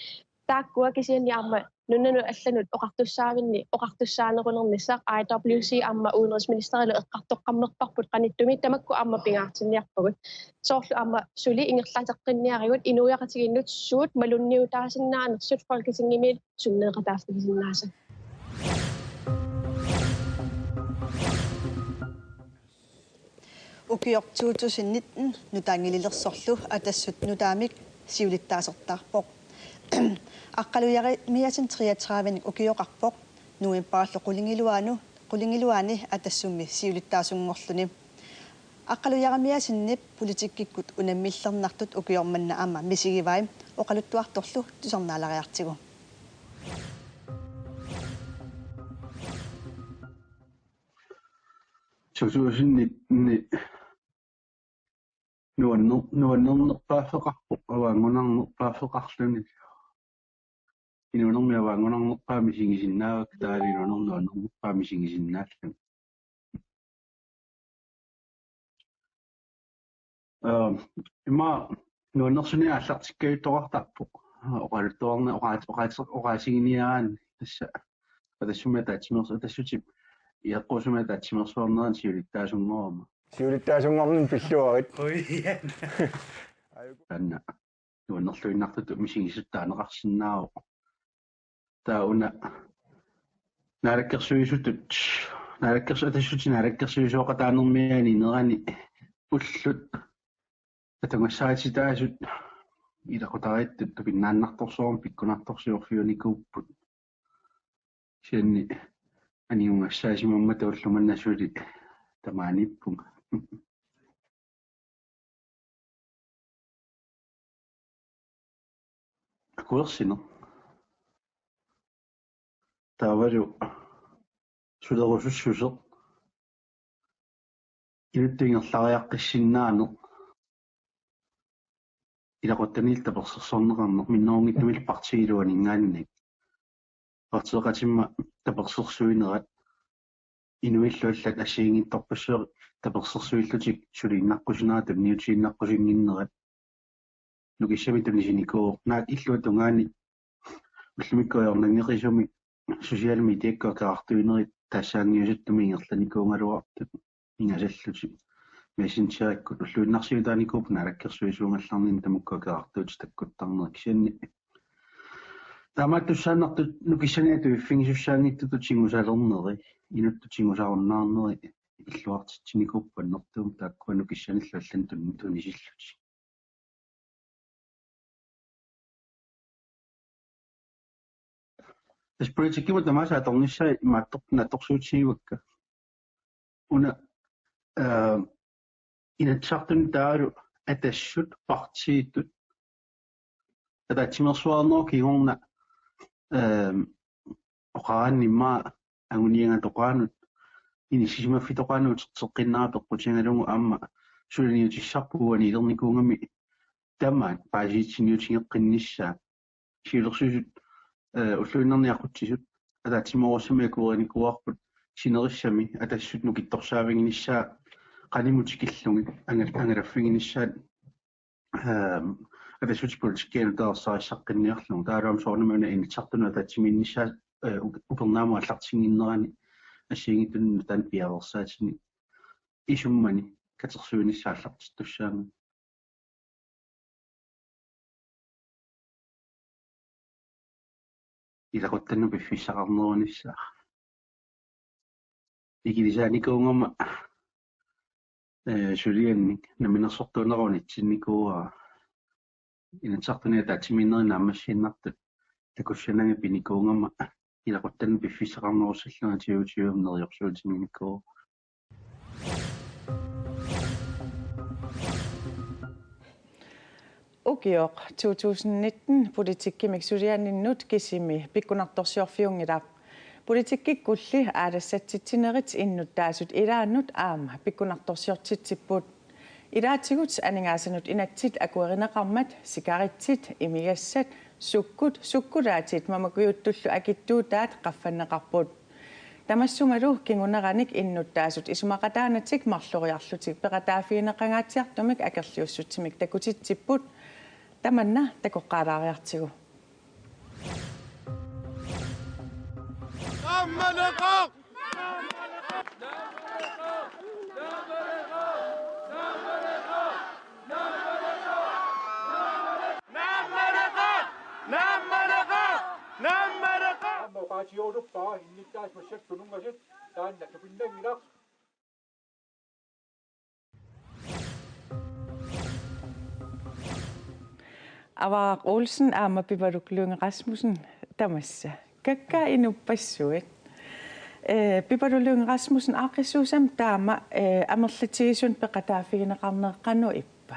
Taakkua kisianni aamma nunanut allanut oqartussaavinni oqartussaanerulernissaat I W C aamma udenrigsministerilu eqqartoqqammerparput qanittumi tamakku aamma pingaartinniarpagut. Soorlu aamma suli ingerlateqqinniarigut inuiaqatigiinnut suut malunniutaasinnaanersut Folketingimi sunneeqataaffigisinnaasagut. Ukioq to tusind nitten nutaanngililersorlu Atassut nutaamik siulittaasortaarpoq. Aqqalujaramiaasiit treogtredive-nik ukioqarpoq, novembarip qulingiluaanu-, qulingiluaani Atassummi siulittaasunngorluni. Aqqalujaramiaasiinni politikkikkut unammillernartut ukioq manna aamma misigivai, oqaluttuartorlu tusarnaaleriartigu. Susuusinni nuanner-, nuannernerpaaffeqarpoq, avaanngunarnerpaaffeqarluni. Inuunermi avaanngunarnerpaaq misigisinnaavakka, taavalu inuunermi nuannernerpaaq misigisinnaalluni. Ee, ima nuannersunik aallartikkajuttoqartarpoq. Oqaluttuarneq oqaat-, oqaat-, oqaatiginiaraanni tassa. Atassumik ataatsimeersu-, Atassutip Ileqqusumik ataatsimeersuarnerani siulittaasunngorama. Siulittaasunngorneq pilluarit. Ui. Taanna nuannerluinnartutut misigisutut taaneqarsinnaavoq. Taava una naalakkersuisutut, naalakkersu-, Atassutip naalakkersuisooqataanermiaani inerani ullut atugassarititaasut ilaqutariittut tupinnaannartorsuarmik pikkunartorsiorfiunikuupput. Kisianni anigugassaasimammat ulloq manna suli tamaaniippunga. Akuersineq. Taavalu sulerusussuseq. Inuttut ingerlariaqqissinnaaneq. Ilaquttanilu tapersersorneqarneq minnerunngitsumillu partiit iluaninngaanniit. Partiiqatima tapersersuinerat inuillu allat assigiinngitsorpassuit tapersersuillutik suliinnaqqusinerat tunniutiinnaqqusinnginnerat. Nukissamik tunisinikuuvoq, naak illuatungaani ullumikkut ajornanngeqisumik sociale mediakkut akeqartuinerit taassaanngiusattumik ingerlanikuugaluartut ingasallutik. Messengerikkut ulluinnarsiutaanikuupput naalakkersuisuugallarninni tamakku akeqartuutit takkuttarnerit, kisianni taamaattussaannartut nukissanik atuiffigisussaanngitsutut tigusalerneri, inuttut tigusarunnaarneri illuartitsinikuupput annertuumik taakkua nukissanillu allanut tun-, tunisillutik. Tassa politikkimut tamaasa atornissaat imaattoq naatsorsuutigivakka. Una, ee, Inatsisartuni taavalu Atassut partiitut ataatsimeersuarnerup kingorna, ee, oqaraanni immaqa anguniagaq toqaanut, inissisimaffik toqaanut uterteqqinnera peqqutigalugu aamma suliniutissarput uani ilernikuugami tamaat paasisitsiniutigeqqinnissaa. Siulersuisut, ee, ulluinnarni aqutsisut ataatsimeerussamik akuerinikuuarput sinerissami Atassut nukittorsaaviginissaa qanimut tikillugit angal-, angalaffiginissaat, ehm, Atassutip politikkianut taarsarissaqqinniarlugu. Taavalu aamma soorunami una Inatsisartunut ataatsimiinnissaa, ee, up-, upernaamut aallartinnginnerani assigiinngitsunik nutaanik piareersaatinik isummani katersuinissaq aallartittussaammat. Ilaquttannut piffissaqarnerunissaa. Ikilisaanikuugama, ee, suliannik namminersortuunera unitsinnikuuara. Inatsisartuni ataatsimiinnerit naammassiinnartut takussanagit pinikuugama ilaquttannut piffissaqarnerussallunga tyve tyve neriorsuutiginikuuara. Ukioq to tusind nitten politikkimik sulianinnut kisimi pikkunartorsiorfiunngilaq. Politikkikkulli aalassatsitsinerit innuttaasut ilaannut aamma pikkunartorsiortitsipput. Ilaatigut aningaasanut inatsit akuerineqarmat sikaritsit, imigassat, sukkut, sukkulaatit mamakujuttullu akitsuutaat qaffanneqarput. Tamassumalu kinguneranik innuttaasut isumaqataanatik marloriarlutik peqataaffigineqangaatsiartumik akerliussutsimik takutitsipput. Tamanna takoqqaalaariartigu. Aamma oqaatigeruttorpara innuttaasut massakkut tununngasut taanna tupinnanngilaq. Avaaraq Olsen aamma Pipaluk Lynge Rasmussen tamassa. Kakkaak inuppassuit. Eh, Pipaluk Lynge Rasmussen, aaqqissuussami taama, eh, amerlatigisunik peqataaffigineqarneq qanoq ippa?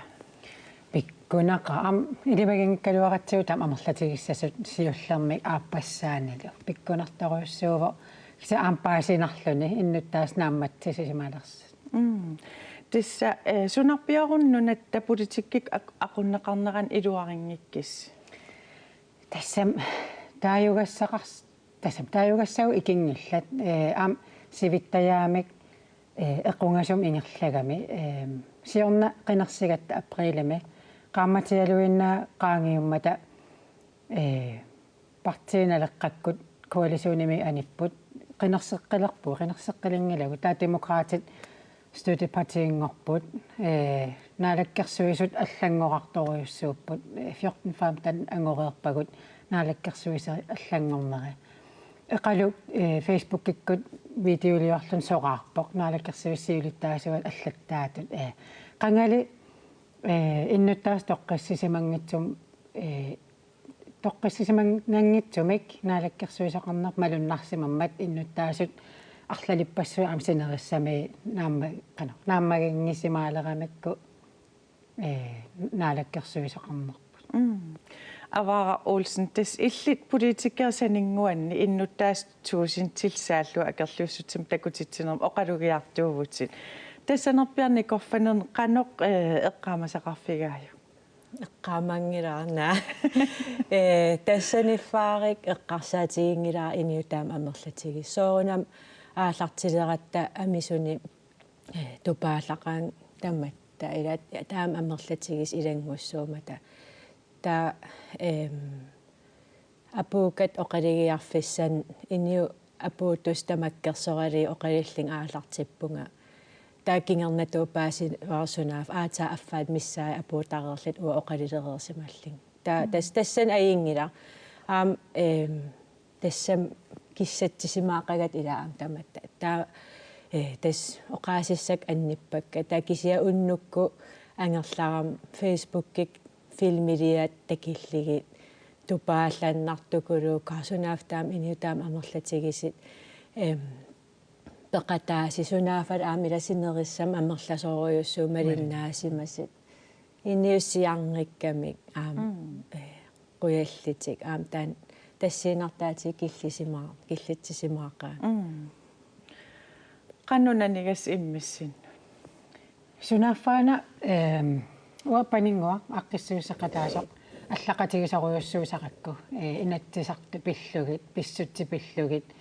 Pikkunaqaaq, aamma ilimaginngikkaluaratsigu taama amerlatigissasut siullermik aappassaanilu. Pikkunartorujussuuvoq kisianni aamma paasinarluni innuttaasut naammatsisisimalersoq. Mm. Tassa, eh, sunarpiaruna nunatta politikkikkut ak-, aqunneqarnerani iluarinngikkissi? Tassami taajugassaqars-, tassami taajugassavut ikinngillat, eh, aamma sivittajaamik, eh, equngasumik ingerlagami, eh, siorna qinersigatta aprilimi, qaammatialuinnaat qaangiummata, eh, Partii Naleqqakkut koalitionimi anipput, qinerseqqilerpugut, qinerseqqilinngilagut, taava Demokraatit støttepartinngorput, eh, naalakkersuisut allanngorartorujussuupput, eh, fjorten femten angoreerpagut naalakkersuisut allanngorneri. Eqaluk, eh, Facebookikkut videoliorluni soraarpoq, naalakkersuisut siulittaasuat allattaatut, eh, qangali, eh, innuttaasut toqqissisimanngitsum-, eh, toqqissisimanngitsumik naalakkersuisoqarneq malunnarsimammat innuttaasut arlalippassuit aamma sinerissami naamma-, qanoq, naammaginngisimaalerammikku, eh, naalakkersuisoqarnerput. Mm. Avaaraq Olsen, tassa illit politikerit saninnguanni innuttaasut tuusintillit saallugu akerliussutsimik takutitsinermi oqalugiartuuvutit. Tassanerpiaq nikorfanerni qanoq, eh, eqqaamasaqarfigaajuk? Eqqaamanngilara, naa. Eh, tassaniffaarik eqqarsaatiginngilara inuit taama amerlatigisut. Soorunami aallartileratta amisuni, eh, tupaallaqaanga tamatta, ila taama amerlatigisut ilanngussuummata. Taava, ehm, apuukkat oqalugiarfissanik inuit apuuttussat tamakkersoralugit oqalillunga aallartippunga. Taava kingornatigut paasivara sunaaffa aatsaat affaata missaat apuuttareerluta uanga oqalulereersimallunga. Taava tas-, tassani ajunngilaq. Aamma, ehm, tassami kissatsisimaaqagat ilaa aamma tamatta. Taava, eh, tassa oqaasissakka annippakka. Taava kisianni unnukkut angerlarama Facebookikkut filmiliat takillugit tupaallannartukuluukkut, sunaaffa taama inuit taama amerlatigisut, em, peqataasut, sunaaffa aamma ila sinerissami amerlasoorujussuit malinnaasimasut. Inuussiarngikkami aamma, mm, eh, qujallutik aamma taanna tassiinnartaatigut killisima-, killitsisimaqaat. Mm. Qanoq nanigassi immissinnut? Sunaaffa-una, ehm, uanga paninnguaq aaqqissuusseqataasoq allaqatigisorujussuusaqakku, eh, inatsisartut pillugit, pissutsit pillugit,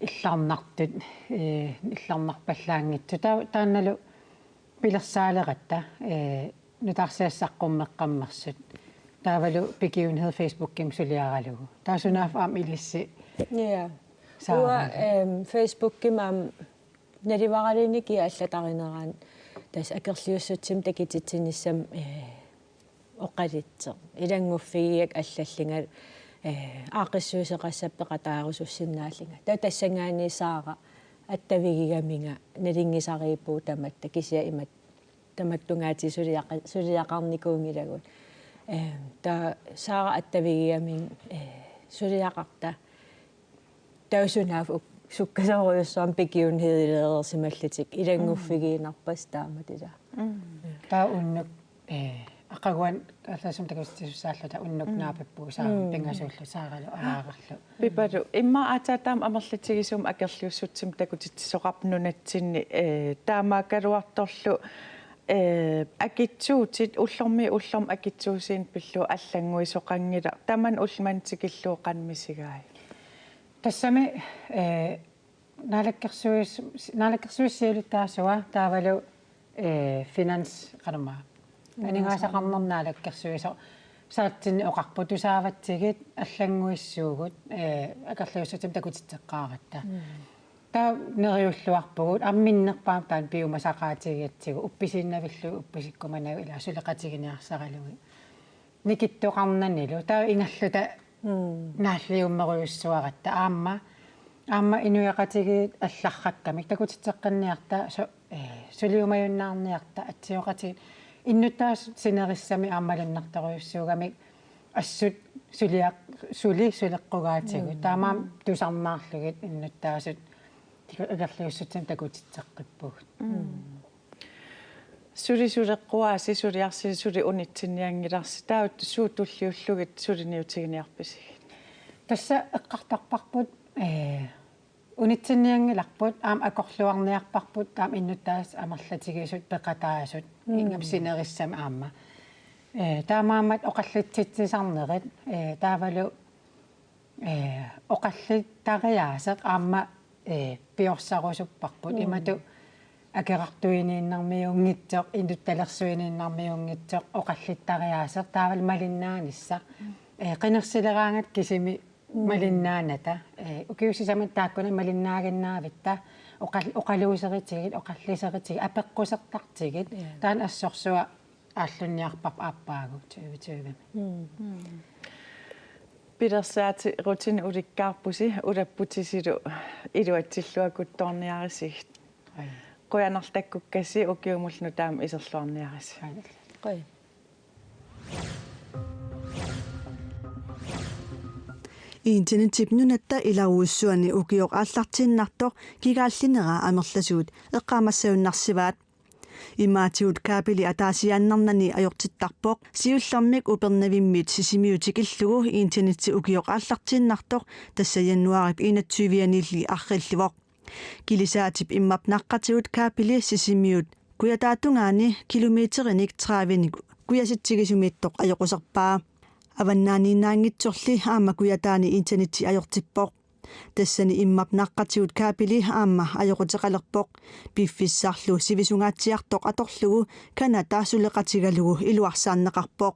illarnartut, eh, illarnarpallaanngitsut. Taa-, taannalu pilersaaleqatta, eh, nutaarsiassat saqqummeqqammersut. Taavalu begivenhed Facebookimi suliaralugu. Taava sunaaffa aamma ilissi, ja, saarami. Uanga, ehm, Facebookimi aamma naluaraluunniit kia allatarinerani tassa akerliussutsimik takutitsinissamut, eh, oqalutseq. Ilannguffigigakkit allallunga, eh, aaqqissuusseqassapput peqataarusussinnaallunga. Taava tassanngaanniit Saara attavigigaminga nalunngisariippugut tamatta kisianni imatut tamattunngaatigut suliaqa-, suliaqarnikuunngilagut. Eh, taava Saara attavigigaminga, eh, suliaqarta taava sunaaffa uk-, sukkasoorujussuarmik begivenhedilereersimallutik ilannguffigiinnarpassuit taamatut ilaa. Mm. Taava unnuk, eh, aqaguani allaasumik takutitsisussaalluta unnuk, mm, naapippugut Saara, mm, pingasuulluta Saaralu Avaararlu. Pipaluk, immaqa aatsaat taama amerlatigisumik akerliussutsimik takutitsisoqarpoq nunatsinni, eh, taamaakkaluartorlu, eh, akitsuutit ullormiit ullormut akitsuusiineq pillugu allannguisoqanngilaq, tamanna ulloq manna tikillugu qanoq misigaajuk? Tassami, eh, naalakkersuis-, naalakkersuisut siulittaasuat taavalu, eh, finans, qanormaa, mm, aningaasaqarnermut naalakkersuisoq saatsinni oqarpoq tusaavatsigit allannguissuugut, eh, akerliussutsimik takutitseqqaaratta. Mm. Taava neriulluarpugut, aamma minnerpaamik taanna piumasaqaatigigatsigu, uppisiinnavillugit uppisikkumanagu ilaa suleqatiginiarsaralugit. Nikittoqarnanilu, taava ingerlata, mm, naalliummerujussuaratta, aamma, aamma inuiaqatigiit allarrakkamik, takutitseqqinniarta, su-, eh, suliumajunnaarniarta, atsioqatigiit, innuttaasut sinerissami aamma malunnartorujussuugamik, assut suliaq-, suli suleqqugaatigut. Mm. Taamaammat tusarnaarlugit innuttaasut tiku-, akerliussutsimik takutitseqqippugut. Mm. Suli suleqquaasi, suliarsi suli unitsinnianngilarsi, taava suut tulliullugit suliniutiginiarpisigit? Tassa eqqartorparput, ee, unitsinnianngilarput, aamma akorluarniarparput, aamma innuttaasut amerlatigisut peqataasut, mm, inngap sinerissami aamma. Ee, taamaammat oqallitsitsisarnerit, ee, taavalu, ee, oqallittariaaseq aamma, ee, piorsarusupparput. Mm. Imatut akerartuiniinnarmiunngitsoq, inuttalersuiniinnarmiunngitsoq, oqallittariaaseq, taavalu malinnaanissaq. Mm. Ee, qinersileraangatta kisimi, mm, malinnaanata. Ee, ukiut sisamat taakkua malinnaaginnaavitta, oqal-, oqaluuseritigit, oqalliseritigit, apeqqusertartigit. Ja. Taanna assorsuaq aallunniarparput aappaagu tyve tyve. Mm. Mm. Pilersaatirutini ulikkaarpusi, ulapputisilu iluatsilluakkuttoorniarisigit. Ai. Qujanaq takkukkasi, ukiumullu nutaamik iserluarniarisi. Ai. Qujan. Internetip nunatta ilarujussuani ukioq aallartiinnartoq kigaallinera amerlasuut eqqaamassagunarsivaat. Imaatigut kabeli ataasiaannarnani ajortittarpoq, siullermik Upernavimmit Sisimiut tikillugu internetti ukioq aallartiinnartoq, tassa januaarip enogtyve-anilli arriilluvoq. Kilisaatip immap naqqatigut kabeli Sisimiut Kujataatungaani kilometerinik tredivenik kujasitsigisumiittoq ajoquserpaa. Avannaaniinnaanngitsorli aamma Kujataani internetti ajortippoq. Tassani immap naqqatigut kabeli aamma ajoquteqalerpoq. Piffissarlu sivisungaatsiartoq atorlugu Canada suleqatigalugu iluarsaanneqarpoq.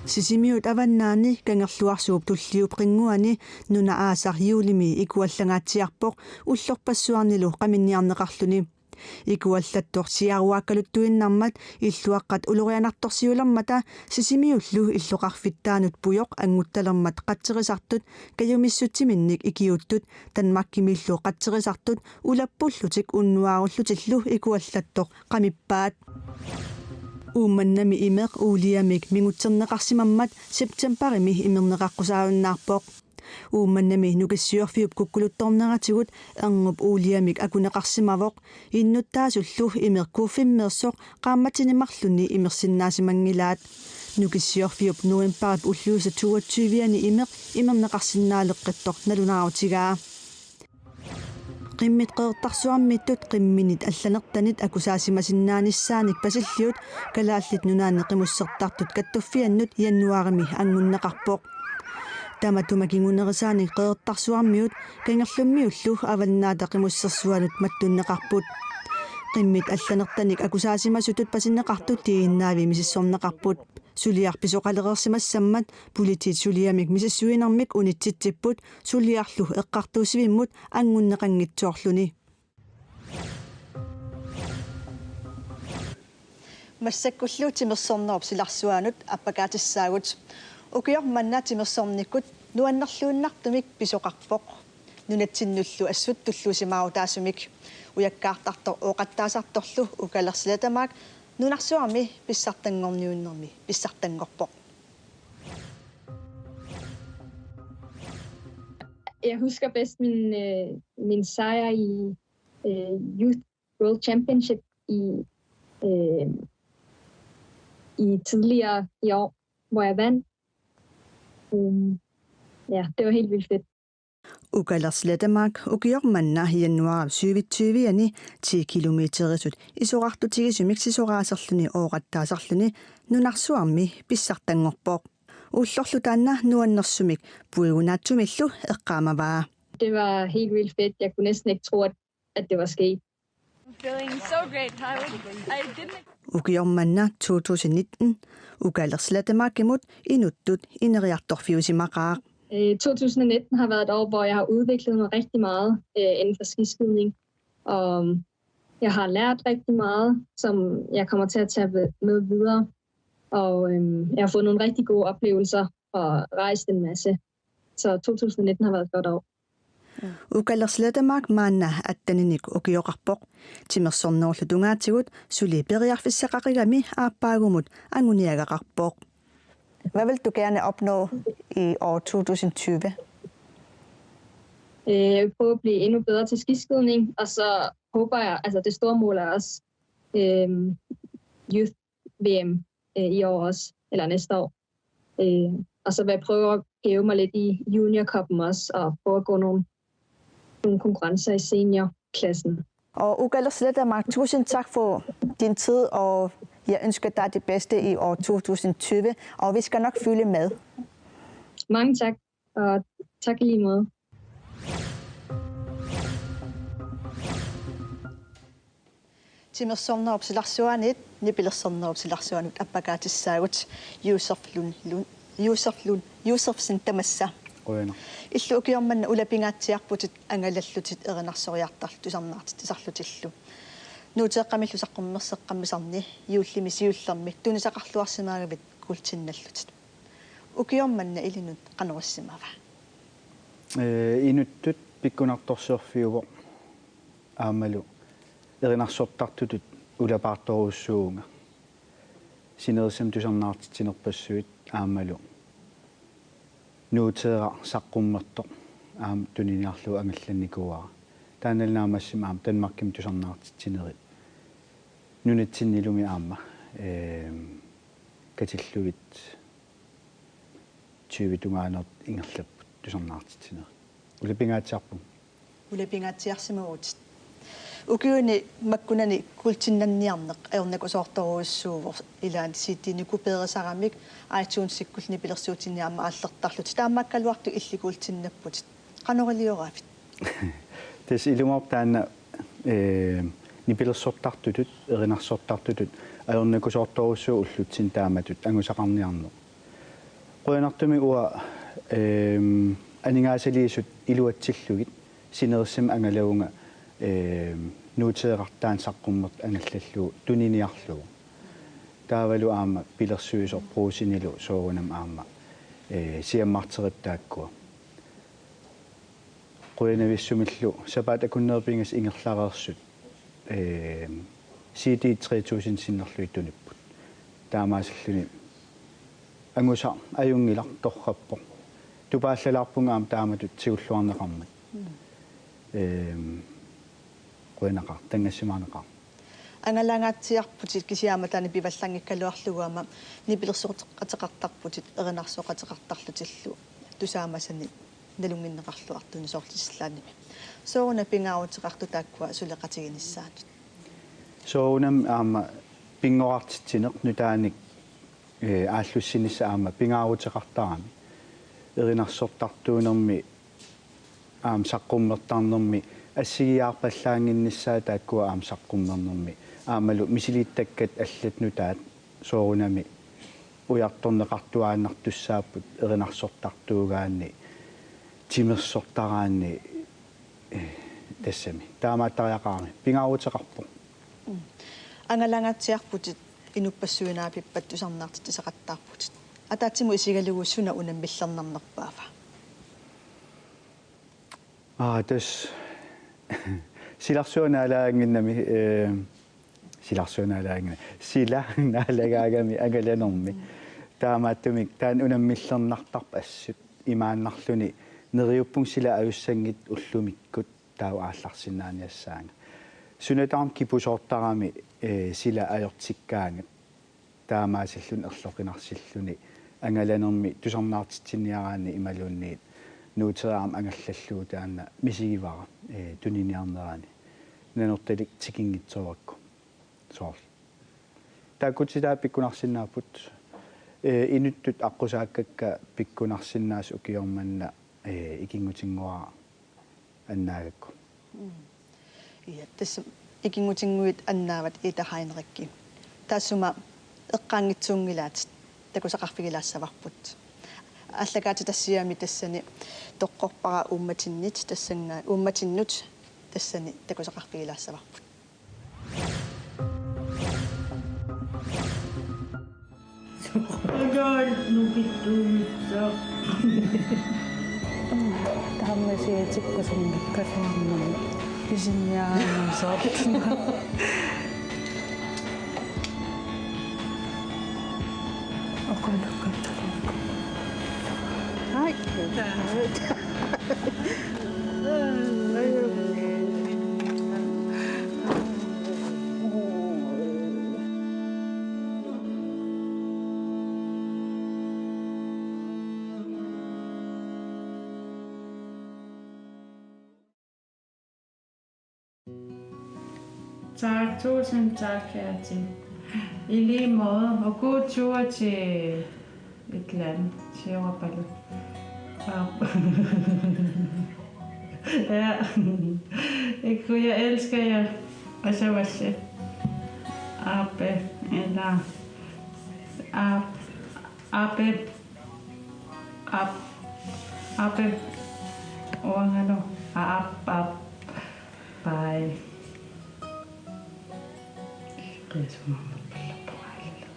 Sisimiut avannaani Kangerluarsuup tulliup qinnguani nuna aasaq juulimi ikuallangaatsiarpoq ullorpassuarnilu qaminniarneqarluni. Ikuallattoq siaruaakkaluttuinnarmat illuaqqat ulorianartorsiulermata Sisimiullu illoqarfittaanut pujoq annguttalermat qatserisartut kajumissutsiminnik ikiuuttut Danmarkimiillu qatserisartut ulappullutik unnuaarullutillu ikuallattoq qamippaat. Uummannami imeq uuliamik mingutserneqarsimammat septembarimi imerneqaqqusaajunnaarpoq. Uummannami Nukissiorfiup kukkuluttoorneratigut erngup uuliamik akuneqarsimavoq, innuttaasullu imeq kuuffimmeersoq qaammatini marlunni imersinnaasimanngilaat. Nukissiorfiup novembarip ulluisa toogtyve-ani imeq imerneqarsinnaaleqqittoq nalunaarutigaa. Qimmit Qeqertarsuarmiittut qimminit allanertanit akusaasimasinnaanissaanik Pasilliut Kalaallit Nunaanni Qimussertartut Kattuffiannut januaarimi anngunneqarpoq. Tamatuma kingunerisaanik Qeqertarsuarmiut Kangerlummiullu Avannaata Qimussersuanut mattunneqarput. Qimmit allanertanik akusaasimasutut pasinneqartut D N A-vi misissorneqarput. Suliaq pisoqalereersimassammat politiit suliamik misissuinermik unitsitsipput, suliarlu eqqartuussivimmut anngunneqanngitsoorluni. Massakkullu timersornerup silarsuanut appakaatissaagut. Ukioq manna timersornikkut nuannerluinnartumik pisoqarpoq. Nunatsinnullu assut tulluusimaarutaasumik. Ujakkaartartoq ooqattaasartorlu Ukalersilatamak nunarsuarmi pissartanngorniunnermi pissartanngorpoq. Jeg husker bedst min, øh, min sejr i, øh, Youth World Championship i, øh, i tidligere i år, hvor jeg vandt. Øhm, ja, det var helt vildt fedt. Ukalersilatamak ukioq manna januaarip syvogtyve-ani ti kilometerisut isorartutigisumik sisoraaserluni ooqattaasarluni nunarsuarmi pissartanngorpoq. Ullorlu taanna nuannersumik puigunaatsumillu eqqaamavaa. Det var helt vildt fedt. Jeg kunne næsten ikke tro, at, at det var sket. I'm feeling so great. I would, I didn't Ukioq manna to tusind nitten Ukalersilatamakimut inuttut ineriartorfiusimaqaaq. Øh, to tusind og nitten har været et år, hvor jeg har udviklet mig rigtig meget, øh, inden for skiskydning. Og jeg har lært rigtig meget, som jeg kommer til at tage ved, med videre. Og, øhm, jeg har fået nogle rigtig gode oplevelser og rejst en masse. Så to tusind nitten har været et godt år. Ukalersilatamak maanna atteninik ukioqarpoq. Timersornerullu tungaatigut suli periarfissaqaqigami aappaagumut anguniagaqarpoq. Hvad vil du gerne opnå i år to tusind tyve? Øh, jeg vil prøve at blive endnu bedre til skiskydning, og så håber jeg, altså det store mål er også øh, Youth V M øh, i år også, eller næste år. Øh, og så vil jeg prøve at hæve mig lidt i Junior Cuppen også, og prøve at gå nogle, nogle konkurrencer i seniorklassen. Og Ugaluk Sletama, tusind tak for din tid, og jeg ønsker dig det bedste i år to tusind tyve, og vi skal nok følge med. Mange tak, og tak i lige måde. Timersornerup silarsuanit, nipilersornerup silarsuanut appakaatissaagut Josef Lund, Lund, Josef Lund, Josefsen tamassa. Qujanaq. Illit ukioq manna ulapingaatsiarputit angalallutit erinarsoriartarlutit tusarnaartitsisarlutillu. Nuuteeqqamillu saqqummerseqqammisarni juullimi siullermi tunisaqarluarsimaagavit kuultinnallutit. Ukioq manna ilinnut qanoq issimava? Ee, inuttut pikkunartorsiorfiuvoq aammalu erinarsortartutut ulapaartorujussuuvunga. Sinerissami tusarnaartitsinerpassuit aammalu Nuuteeraq saqqummertoq aamma tuniniarlugu angallannikuuara. Taannalu naammassimi aamma Danmarkimi tusarnaartitsinerit nunatsinnilumi aamma, eem, katillugit tyve tungaanut ingerlapput tusarnaartitsinerit. Ulapingaatsiarpunga. Ulapingaatsiarsimavutit. Ukiuni makkunani kuultinnanniarneq ajornakusoortorujussuuvoq, ilaanni C D-ni kopeerisaramik iTunes-ikkullu nipilersuutini aamma aallertarlutit. Taamaakkaluartoq illit kuultinnapputit. Qanoq ilioraavit? Tassa ilumoorpoq taanna, ee, nipilersortartutut, erinarsortartutut ajornakusoortorujussuuvoq ullutsinni taamatut angusaqarniarneq. Qujanartumik uanga, eem, aningaasaliisut iluatsillugit sinerissami angalavunga, eem, Nuuteeraq taanna saqqummertoq angallallugu tuniniarlugu. Taavalu aamma pilersuisoq Brugsenilu soorunami aamma, ee, siammarteripput taakkua. Qujanavissumillu sapaatip akunnerup pingasut ingerlareersut, eem, C D tre tusind sinnerlugit tunipput. Taamaasilluni angusaq ajunngilaq, torrappoq. Tupaallalaarpunga aamma taamatut tigulluarneqarmat. Mm. Eem, qujanaqaaq, tanngassimaarnaqaaq. Angalangaatsiarputit kisianni aamma taanna pivallanngikkaluarlugu aamma nipilersoqateqartarputit erinarsoqateqartarlutillu tusaamasani nalunnginneqarluartuni soorlu Islandimi. Sooruna pingaaruteqartoq taakkua suleqatiginissaanut? Soorunami aamma pinngorartitsineq nutaanik, ee, aallussinissaq aamma pingaaruteqartarami. Erinarsortartuunermi aamma saqqummertarnermi assigiiaarpallaannginnissaa taakkua aamma saqqummernermi aammalu misiliittakkat allat nutaat soorunami ujartorneqartuaannartussaapput erinarsortartuugaanni timersortaraanni, ee, tassami. Taamaattariaqarami. Pingaaruteqarpoq. Mm. Angalangaatsiarputit inuppassuit naapippat tusarnaartitsisaqattaarputit. Ataatsimut isigalugu suna unammillernarnerpaava? Aa, tassa silarsuaq naalaannginnami, ee, silarsuaq naalaannginnami. Sila naalagaagami angalanermi. Taamaattumik taanna unammillernartarpoq assut imaannarluni neriuppunga sila ajussanngitsoq ullumikkut taava aallarsinnaaniassaanga. Suna tamarmi kipusoortarami, ee, sila ajortikkaangat. Taamaasilluni erloqinarsilluni angalanermi tusarnaartitsiniaraanni imaluunniit Nuuteeraq aamma angallallugu taanna misigivara, ee, tuniniarnerani. Nanortalik tikinngitsoorakku. Soorlu. Taakkutitaa pikkunarsinnaapput, ee, inuttut aqqusaakkakka pikkunarsinnaasut ukioq manna, ee, ikinngutinnguara annaagakku. Mm. Ja, tassa ikinngutinnguit annaavat Ida Heinrich. Taassuma eqqaanngitsuunngilaatit takusaqarfigilaassavarput. Aallakaatitassiami tassani toqqorpara uummatinnit tassannga-, uummatinnut tassani takusaqarfigilaassavarput. Soqaragaat nukittuunissaa. Taamasiatikkusunngikkaluarnani isinniarannuusoortuna. Oqalukkattalu. Tak, tusind tak, kære Tim. I lige måde, og god tur til et eller andet, til Europa. Ja, jeg elsker jer. Og så var det Ape, eller Ape, Ape, Ape, Uangalo, Ape, Ape. Bye. Qiasumammerpallappungaallillu.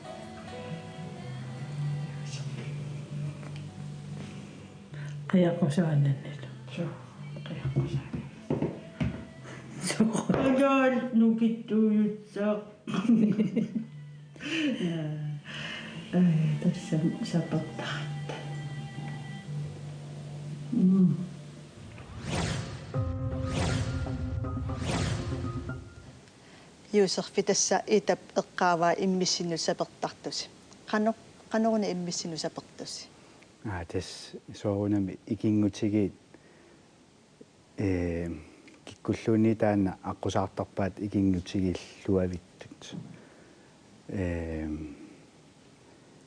Qiaqqusaannannilu. Suu, qiaqqusaannannilu. Suu. Ajaal nukittuujutsa. Ai, tassa sapertaratta. Mm. Juuserfi, tassa Iitap eqqaavaa immissinnut sapertartusi. Qanoq, qanoruna immissinnut sapertusi? Aa, tassa soorunami ikinngutigiit, ee, kikkulluunniit taanna aqqusaartarpaat ikinngutigiilluavittut. Ee,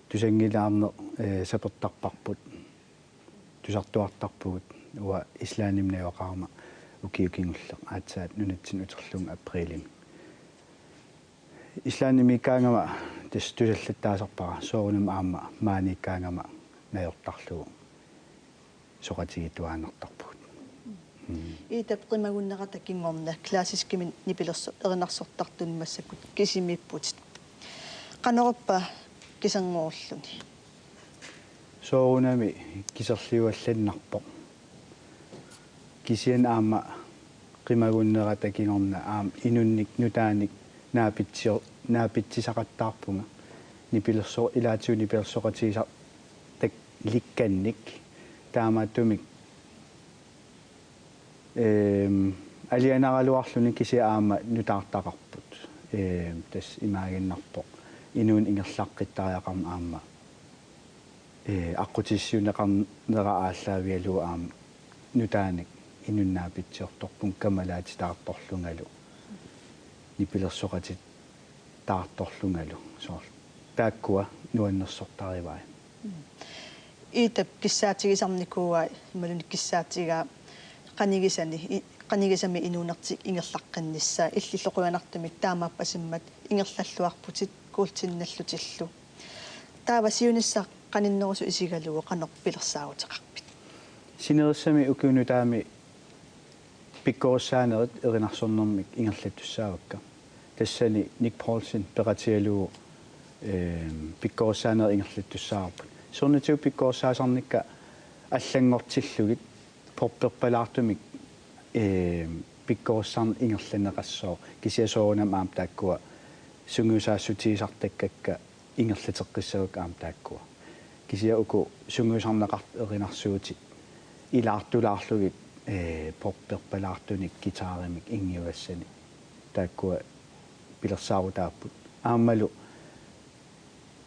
tusanngilaarneq, ee, sapertarparput. Tusartuartarpugut uanga Islandimi najugaqarama ukioq kingulleq aatsaat nunatsinni uterlugu aprilimi. Islandimiikkaangama tassa tusallattaasarpara, soorunami aamma maaniikkaangama najortarlugu soqutigiittuaannartarpugut. Mm. Iitap qimagunnerata kingorna klassiskimik nipilersoq erinarsortartuni massakkut kisimiipputit. Qanoruppa kiserngorulluni? Soorunami kiserliuallannarpoq. Kisianni aamma qimagunnerata kingorna aamma inunnik nutaanik naapitsio-, naapitsisaqattaarpunga. Nipilerso-, ilaatigut nipilersoqatigisar-, tak-, likkannik. Taamaattumik, ehm, alianaraluarluni kisianni aamma nutaartaqarput. Ehm, tassa imaaginnarpoq inuuneq ingerlaqqittariaqarmat aamma, ee, aqqutissiuunneqarnera aallaavigalugu aamma nutaanik inunnik naapitsiortorpunga kamalaatitaartorlungalu, nipilersoqatitaartorlungalu, soorlu taakkua nuannersortarivai. Mm. Iitap kissaatigisarnikuuaa imaluunniit kissaatigaa qanigisani, i-, qanigisami inuunertik ingerlaqqinnissaa, illillu qujanartumik taamaappasimmat ingerlalluarputit kuultinnallutillu. Taava siunissaq qaninnerusoq isigalugu qanoq pilersaaruteqarpit? Sinerissami ukiup nutaami pikkorissaanerit erinarsornermik ingerlattussaavakka. Tassani Nick Poulsen peqatigalugu, ehm, pikkorissaanerit ingerlattussaavarput. Siornatigut pikkorissaasarnikka allanngortillugit popperpalaartumik, ehm, pikkorissarneq ingerlanneqassooq. Kisianni soorunami aamma taakkua sungiusaassutigisartakkakka ingerlateqqissavakka aamma taakkua. Kisianni uku sungiusarneqartut erinarsuutit ilaartulaarlugit, ee, popperpalaartunik guitarimik inngiugassanik taakkua pilersaarutaapput. Aammalu,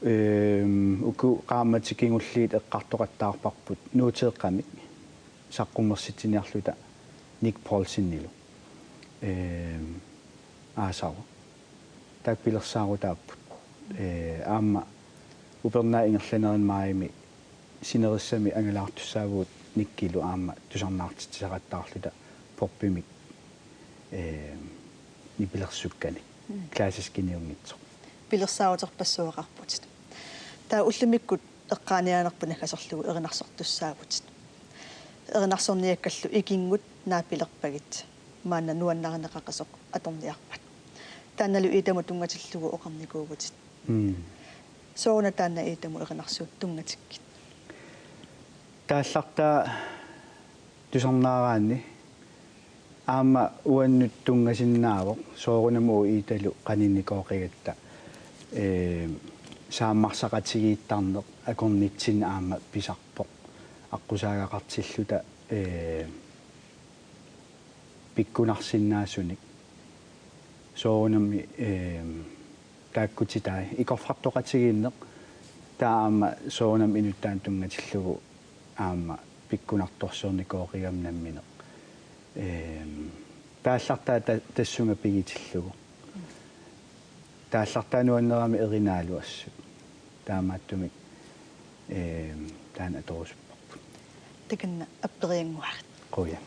ehm, uku qaammatit kingulliit eqqartoqattaarparput nuuteeqqamik saqqummersitsiniarluta Nick Poulsenilu, ehm, aasaru. Taakku pilersaarutaapput. Ee, aamma upernaap ingerlanerani maajimi sinerissami angalaartussaavugut Nickilu aamma tusarnaartitsisaqattaarluta poppimik, ee, nipilersukkanik. Mm. Klassiskiniunngitsoq. Pilersaaruterpassuaqarputit. Taava ullumikkut eqqaaniaanerput naggaserlugu erinarsortussaavutit. Erinarsorniakkallu ikinngut naapilerpagit maanna nuannarineqaqasoq atorniarpat. Taannalu Iitamut tunngatillugu oqarnikuuvutit. Mm. Sooruna taanna Iitamut erinarsuut tunngatikkit? Taallartaa tusarnaaraanni aamma uannut tunngasinnaavoq, soorunami uagut Iitalu qaninikooqigatta, ee, saammarsaqatigiittarneq akornatsinni aamma pisarpoq. aqqusaagaqartilluta, ee, pikkunarsinnaasunik soorunami, ee, taakkutitai ikorfartoqatigiinneq taava aamma soorunami inuttaanut tunngatillugu aamma pikkunartorsiornikoorigami nammineq. Ehm, taallartaa ta-, tassunga pigitillugu. Taallartaa nuannerami erinaalu assut. Taamaattumik, ehm, taanna atorusupparput. Takanna apperiannguarit. Qujan.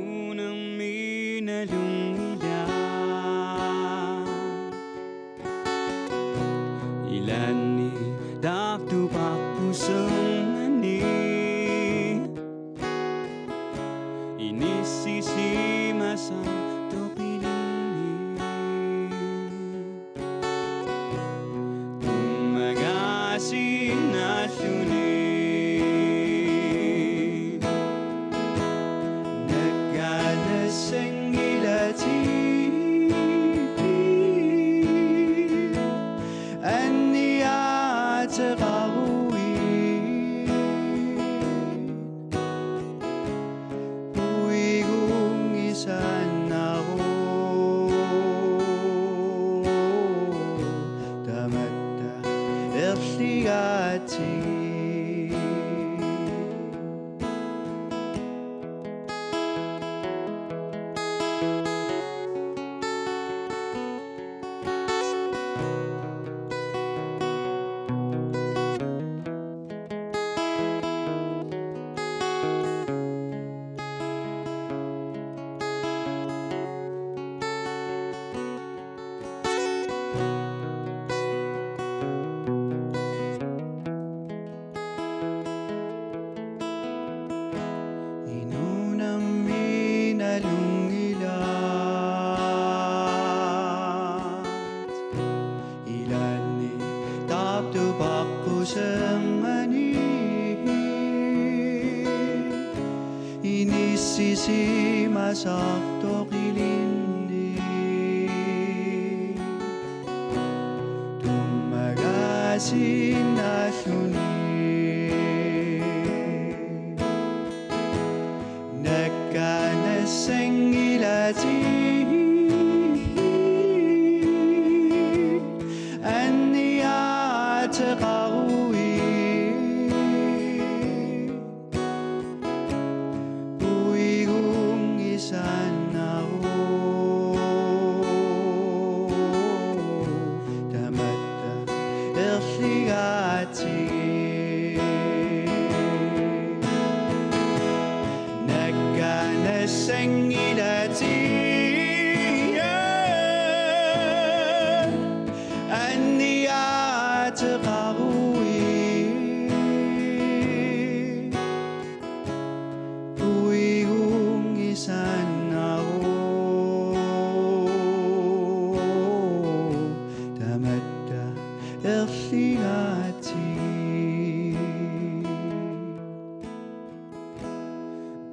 Inuunermi nalunngilaa. Ilaanni taartuparput sermani. Inissisimasartoqilinnit. Tummagaasinnalluni. Nakkaannassanngilatit. Anniaateqaruit. Puigunngisannaru. Tamatta erligaatsigit. Inuunermi nalunngilaat. Ilaanni taartuparput sermani. Inissisimasartoqilinnit. Tummagaasinnalluni. Nakkaannassanngilatit. Anniaateqaruit. Puigunngisannaru. Tamatta erligaatsigit. Nakkaannassanngilatit. Anniaateqaruit. Puigunngisannaru. Tamatta erligaatsigit.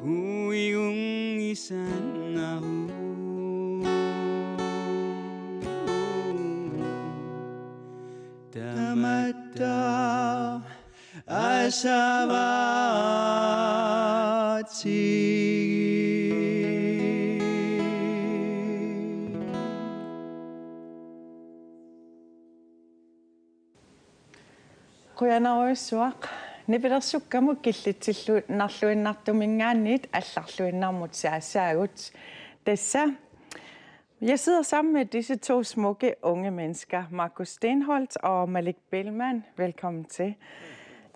Puigunngisannaru. Tamatta asavaatsigit. Qujanarujussuaq. Nipilersukkamut killitsilluinnarluinnartuminngaanniit allarluinnarmut saassaagut. Tassa Jeg sidder sammen med disse to smukke unge mennesker, Markus Stenholt og Malik Bellmann. Velkommen til.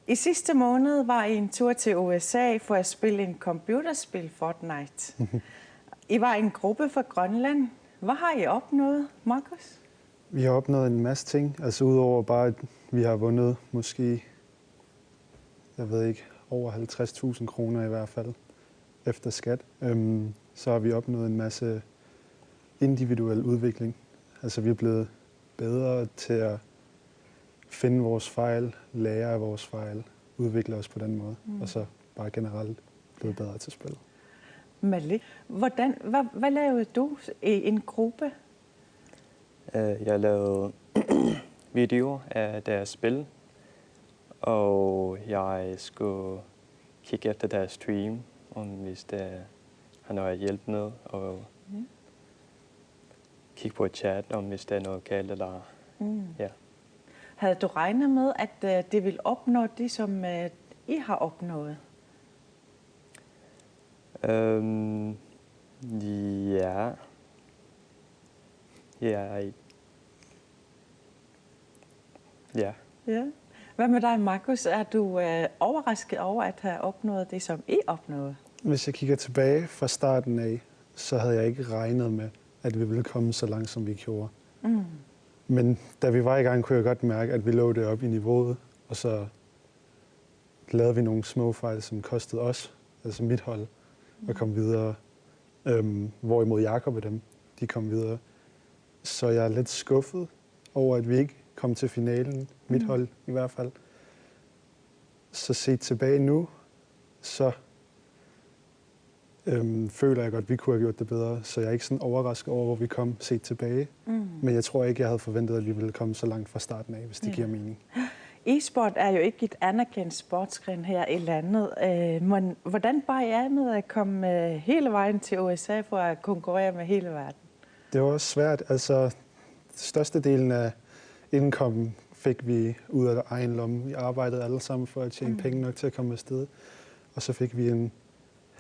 I sidste måned var I en tur til U S A for at spille en computerspil, Fortnite. I var en gruppe fra Grønland. Hvad har I opnået, Markus? Vi har opnået en masse ting, altså udover bare, at vi har vundet måske, jeg ved ikke, over halvtreds tusind kroner i hvert fald efter skat. Øhm, så har vi opnået en masse individuel udvikling. Altså vi er blevet bedre til at finde vores fejl, lære af vores fejl, udvikle os på den måde, mm. Og så bare generelt blevet bedre til spillet. Malik, hvordan, hvad, hvad lavede du i en gruppe? Øh, Jeg lavede videoer af deres spil, og jeg skulle kigge efter deres stream, om hvis der er noget at hjælpe med, og kigge på chat, om hvis der er noget galt, eller ja. Havde du regnet med, at øh, det ville opnå det, som øh, I har opnået? Øhm, ja. Ja. Ja. Ja. Hvad med dig, Markus? Er du øh, overrasket over at have opnået det, som I opnåede? Hvis jeg kigger tilbage fra starten af, så havde jeg ikke regnet med, at vi ville komme så langt, som vi gjorde. Mm. Men da vi var i gang, kunne jeg godt mærke, at vi lå deroppe i niveauet, og så lavede vi nogle små fejl, som kostede os, altså mit hold, at komme videre. Øhm, hvorimod Jakob og dem, de kom videre. Så jeg er lidt skuffet over, at vi ikke kom til finalen, mit hold i hvert fald. Så set tilbage nu, så øhm, føler jeg godt, at vi kunne have gjort det bedre. Så jeg er ikke sådan overrasket over, hvor vi kom set tilbage. Mm. Men jeg tror ikke, jeg havde forventet, at vi ville komme så langt fra starten af, hvis det ja. Giver mening. E-sport er jo ikke et anerkendt sportsgren her i landet, øh, men hvordan bar I med at komme øh, hele vejen til U S A for at konkurrere med hele verden? Det var også svært. Altså, størstedelen af indkomsten fik vi ud af egen lomme. Vi arbejdede alle sammen for at tjene mm. Penge nok til at komme afsted. Og så fik vi en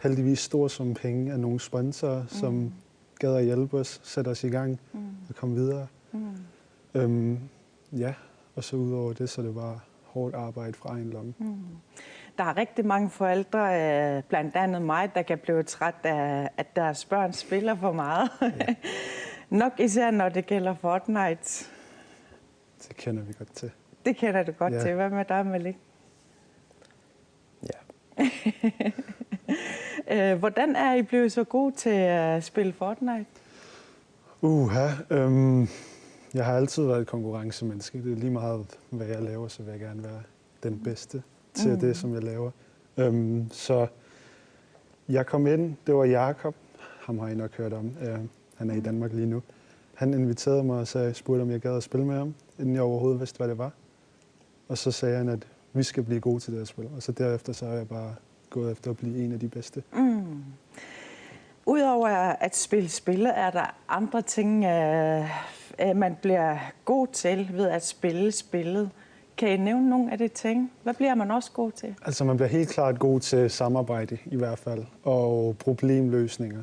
heldigvis stor sum penge af nogle sponsorer, mm. Som gad at hjælpe os, sætte os i gang mm. Og komme videre. Mm. Øhm, ja, og så udover det, så det var hårdt arbejde fra egen lomme. Mm. Der er rigtig mange forældre, øh, blandt andet mig, der kan blive træt af, at deres børn spiller for meget. Ja. Nok især, når det gælder Fortnite. Det kender vi godt til. Det kender du godt ja. Til. Hvad med dig, Malik? Ja. Øh, hvordan er I blevet så gode til at spille Fortnite? Uha, øhm, jeg har altid været et konkurrencemenneske. Det er lige meget, hvad jeg laver, så vil jeg gerne være den bedste til mm. Det, som jeg laver. Øhm, så jeg kom ind, det var Jakob, ham har I nok hørt om, øh, han er i Danmark lige nu. Han inviterede mig og sagde, spurgte, om jeg gad at spille med ham, inden jeg overhovedet vidste, hvad det var. Og så sagde han, at vi skal blive gode til det her spil. Og så derefter så er jeg bare gået efter at blive en af de bedste. Mm. Udover at spille spillet, er der andre ting, øh, øh, man bliver god til ved at spille spillet. Kan I nævne nogle af de ting? Hvad bliver man også god til? Altså man bliver helt klart god til samarbejde i hvert fald, og problemløsninger,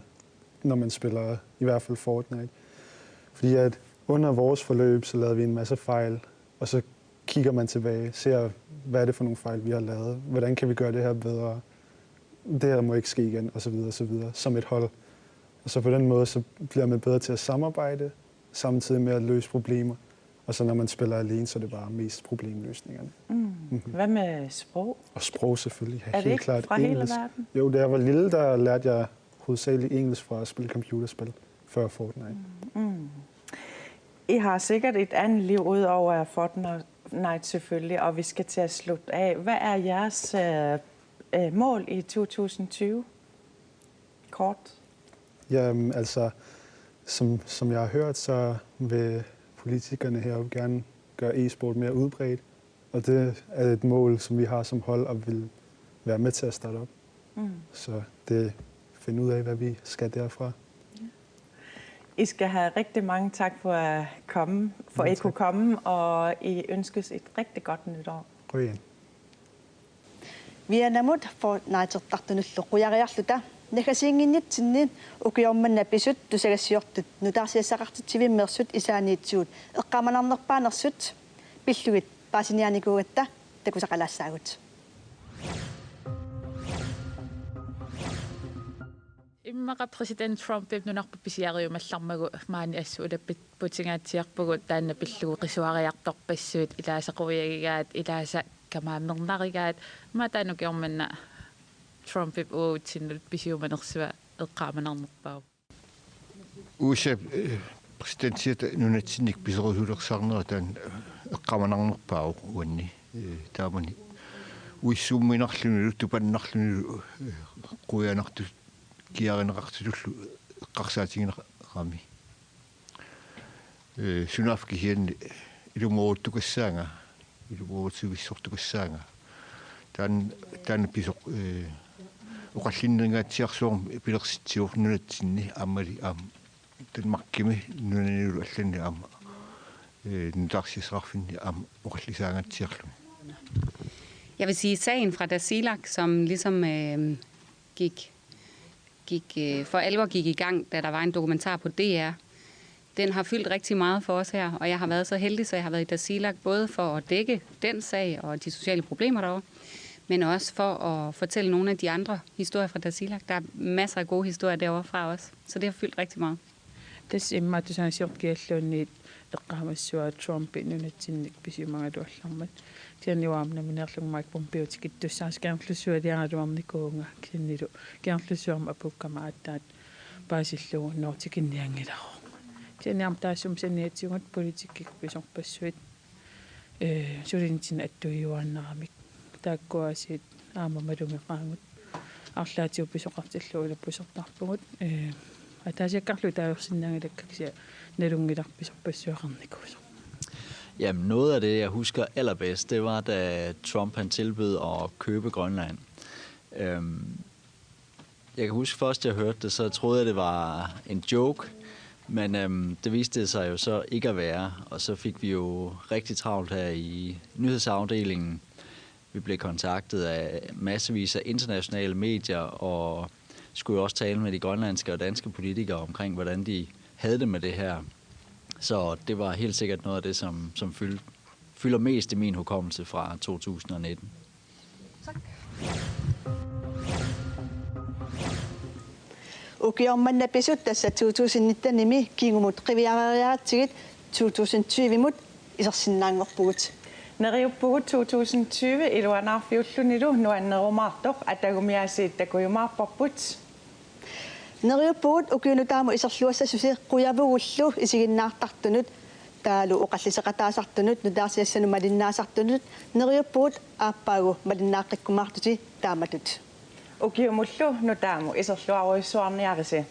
når man spiller i hvert fald Fortnite. Fordi at under vores forløb, så lavede vi en masse fejl, og så kigger man tilbage, ser, hvad er det for nogle fejl, vi har lavet? Hvordan kan vi gøre det her bedre? Det her må ikke ske igen, og så videre, og så videre, som et hold. Og så på den måde, så bliver man bedre til at samarbejde, samtidig med at løse problemer. Og så når man spiller alene, så er det bare mest problemløsningerne. Mm. Mm-hmm. Hvad med sprog? Og sprog selvfølgelig. Er det helt ikke klart fra engelsk. Hele verden? Jo, da jeg var lille, der lærte jeg hovedsageligt engelsk fra at spille computerspil før Fortnite. Mm. Mm. I har sikkert et andet liv ud over Fortnite selvfølgelig, og vi skal til at slutte af. Hvad er jeres øh, øh, mål i to tusind tyve? Kort. Jamen, altså, som, som jeg har hørt, så vil politikerne heroppe gerne gøre e-sport mere udbredt. Og det er et mål, som vi har som hold, og vil være med til at starte op. Mm. Så det finde ud af, hvad vi skal derfra. I skal have rigtig mange tak for at komme, for at I kunne komme, og I ønskes et rigtig godt nytår. Queen. Vianamut Fortnite-ertartunullu qujariarluta naggasiinnginnitsinni ukioq manna pisut tusagassiortut nutaarsiassaqartitsivimmeersut isaaniitsigut eqqaamanarnerpaanersut pillugit paasiniaanikuugatta takusaqalaassaagut. Immaqa præsident Trumpip nunarput pisiariumallarmagu maani assut ulapput putingaatsiarpugut taanna pillugu qisuariartorpassuit ilaasa quiagigaat ilaasa kamaammernarigaat maani taanna ukioq manna Trumpip uatsinnut pisiumanersua eqqaamanarnerpaavoq. U S A, eh, præsidentiata nunatsinnik piserusulersaarnera taanna, eh, eqqaamanarnerpaavoq uanni. Eh, taamani uissuumminarlunilu, tupannarlunilu, eh, quianartut kiarineqartutullu eqqarsaatigineqarami. Eh, sunaaffa kisianni ilumooruttukassaanga, ilumoorutivissortukassaanga. Taanna, taanna pisoq, eh, oqallinnerinngatsiarsuarmik pilersitsivoq nunatsinni aammali aamma Danmarkimi nunanilu allani aamma, eh, nutaarsiassaqarfinni aamma oqallisaangatsiarluni. Jeg vil sige, sagen fra Tasiilaq, som ligesom øh, gik, gik øh, for alvor gik i gang, da der var en dokumentar på D R, den har fyldt rigtig meget for os her, og jeg har været så heldig, så jeg har været i Tasiilaq både for at dække den sag og de sociale problemer derovre, men også for at fortælle nogle af de andre historier fra Tasiilaq. Der er masser af gode historier derovre fra os, så det har fyldt rigtig meget. Tassa immaqa tusagassiortut kialluunniit eqqaamassuaa Trumpi nunatsinnik pisiumagaluallarmat. Kisianni uanga nammineerlunga Mike Pompeo tikittussaasut Kangerlussualiaraluarnikuuvunga kisiannilu Kangerlussuarmi apuukkama aatsaat paasillugu Norge tikinnianngilaroq. Kisianni aamma taassuma saniatigut politikkikkut pisorpassuit, eh, sulinitsinni attuiuaannaramik. Taakkuaasiit aamma malugeqaagut. Arlaatigut pisoqartillugu ulapput pisortarpugut. Eh, ataasiakkaarlugit taagorsinnaanngilakkit kisianni nalunngilarput pisorpassuaqarnikuusoq. Jamen, noget af det, jeg husker allerbedst, det var, da Trump han tilbød at købe Grønland. Øhm, jeg kan huske, først jeg hørte det, så troede jeg, det var en joke. Men øhm, det viste det sig jo så ikke at være, og så fik vi jo rigtig travlt her i nyhedsafdelingen. Vi blev kontaktet af massevis af internationale medier, og skulle jo også tale med de grønlandske og danske politikere omkring, hvordan de havde det med det her. Så det var helt sikkert noget af det, som, som fyldte, fylder mest i min hukommelse fra to tusind og nitten. Ukioq manna pisut tassa to tusind nitten-imi kingumut qiviareeriaratsigit to tusind tyve-mut isersinnaanngorpugut. Neriuppugut to tusind tyve iluanaarfiullunilu nuannerumaartoq atagumiaasiit takujumaarparput. Neriuppugut ukiup nutaamut iserluassasusi qujavugullu isiginnaartartunut, taavalu oqalliseqataasartunut, nutaarsiassanut malinnaasartunut, neriuppugut aappaagu malinnaaqqikkumaartusi taamatut. Ukiumullu nutaamut iserluarujussuarniarisi.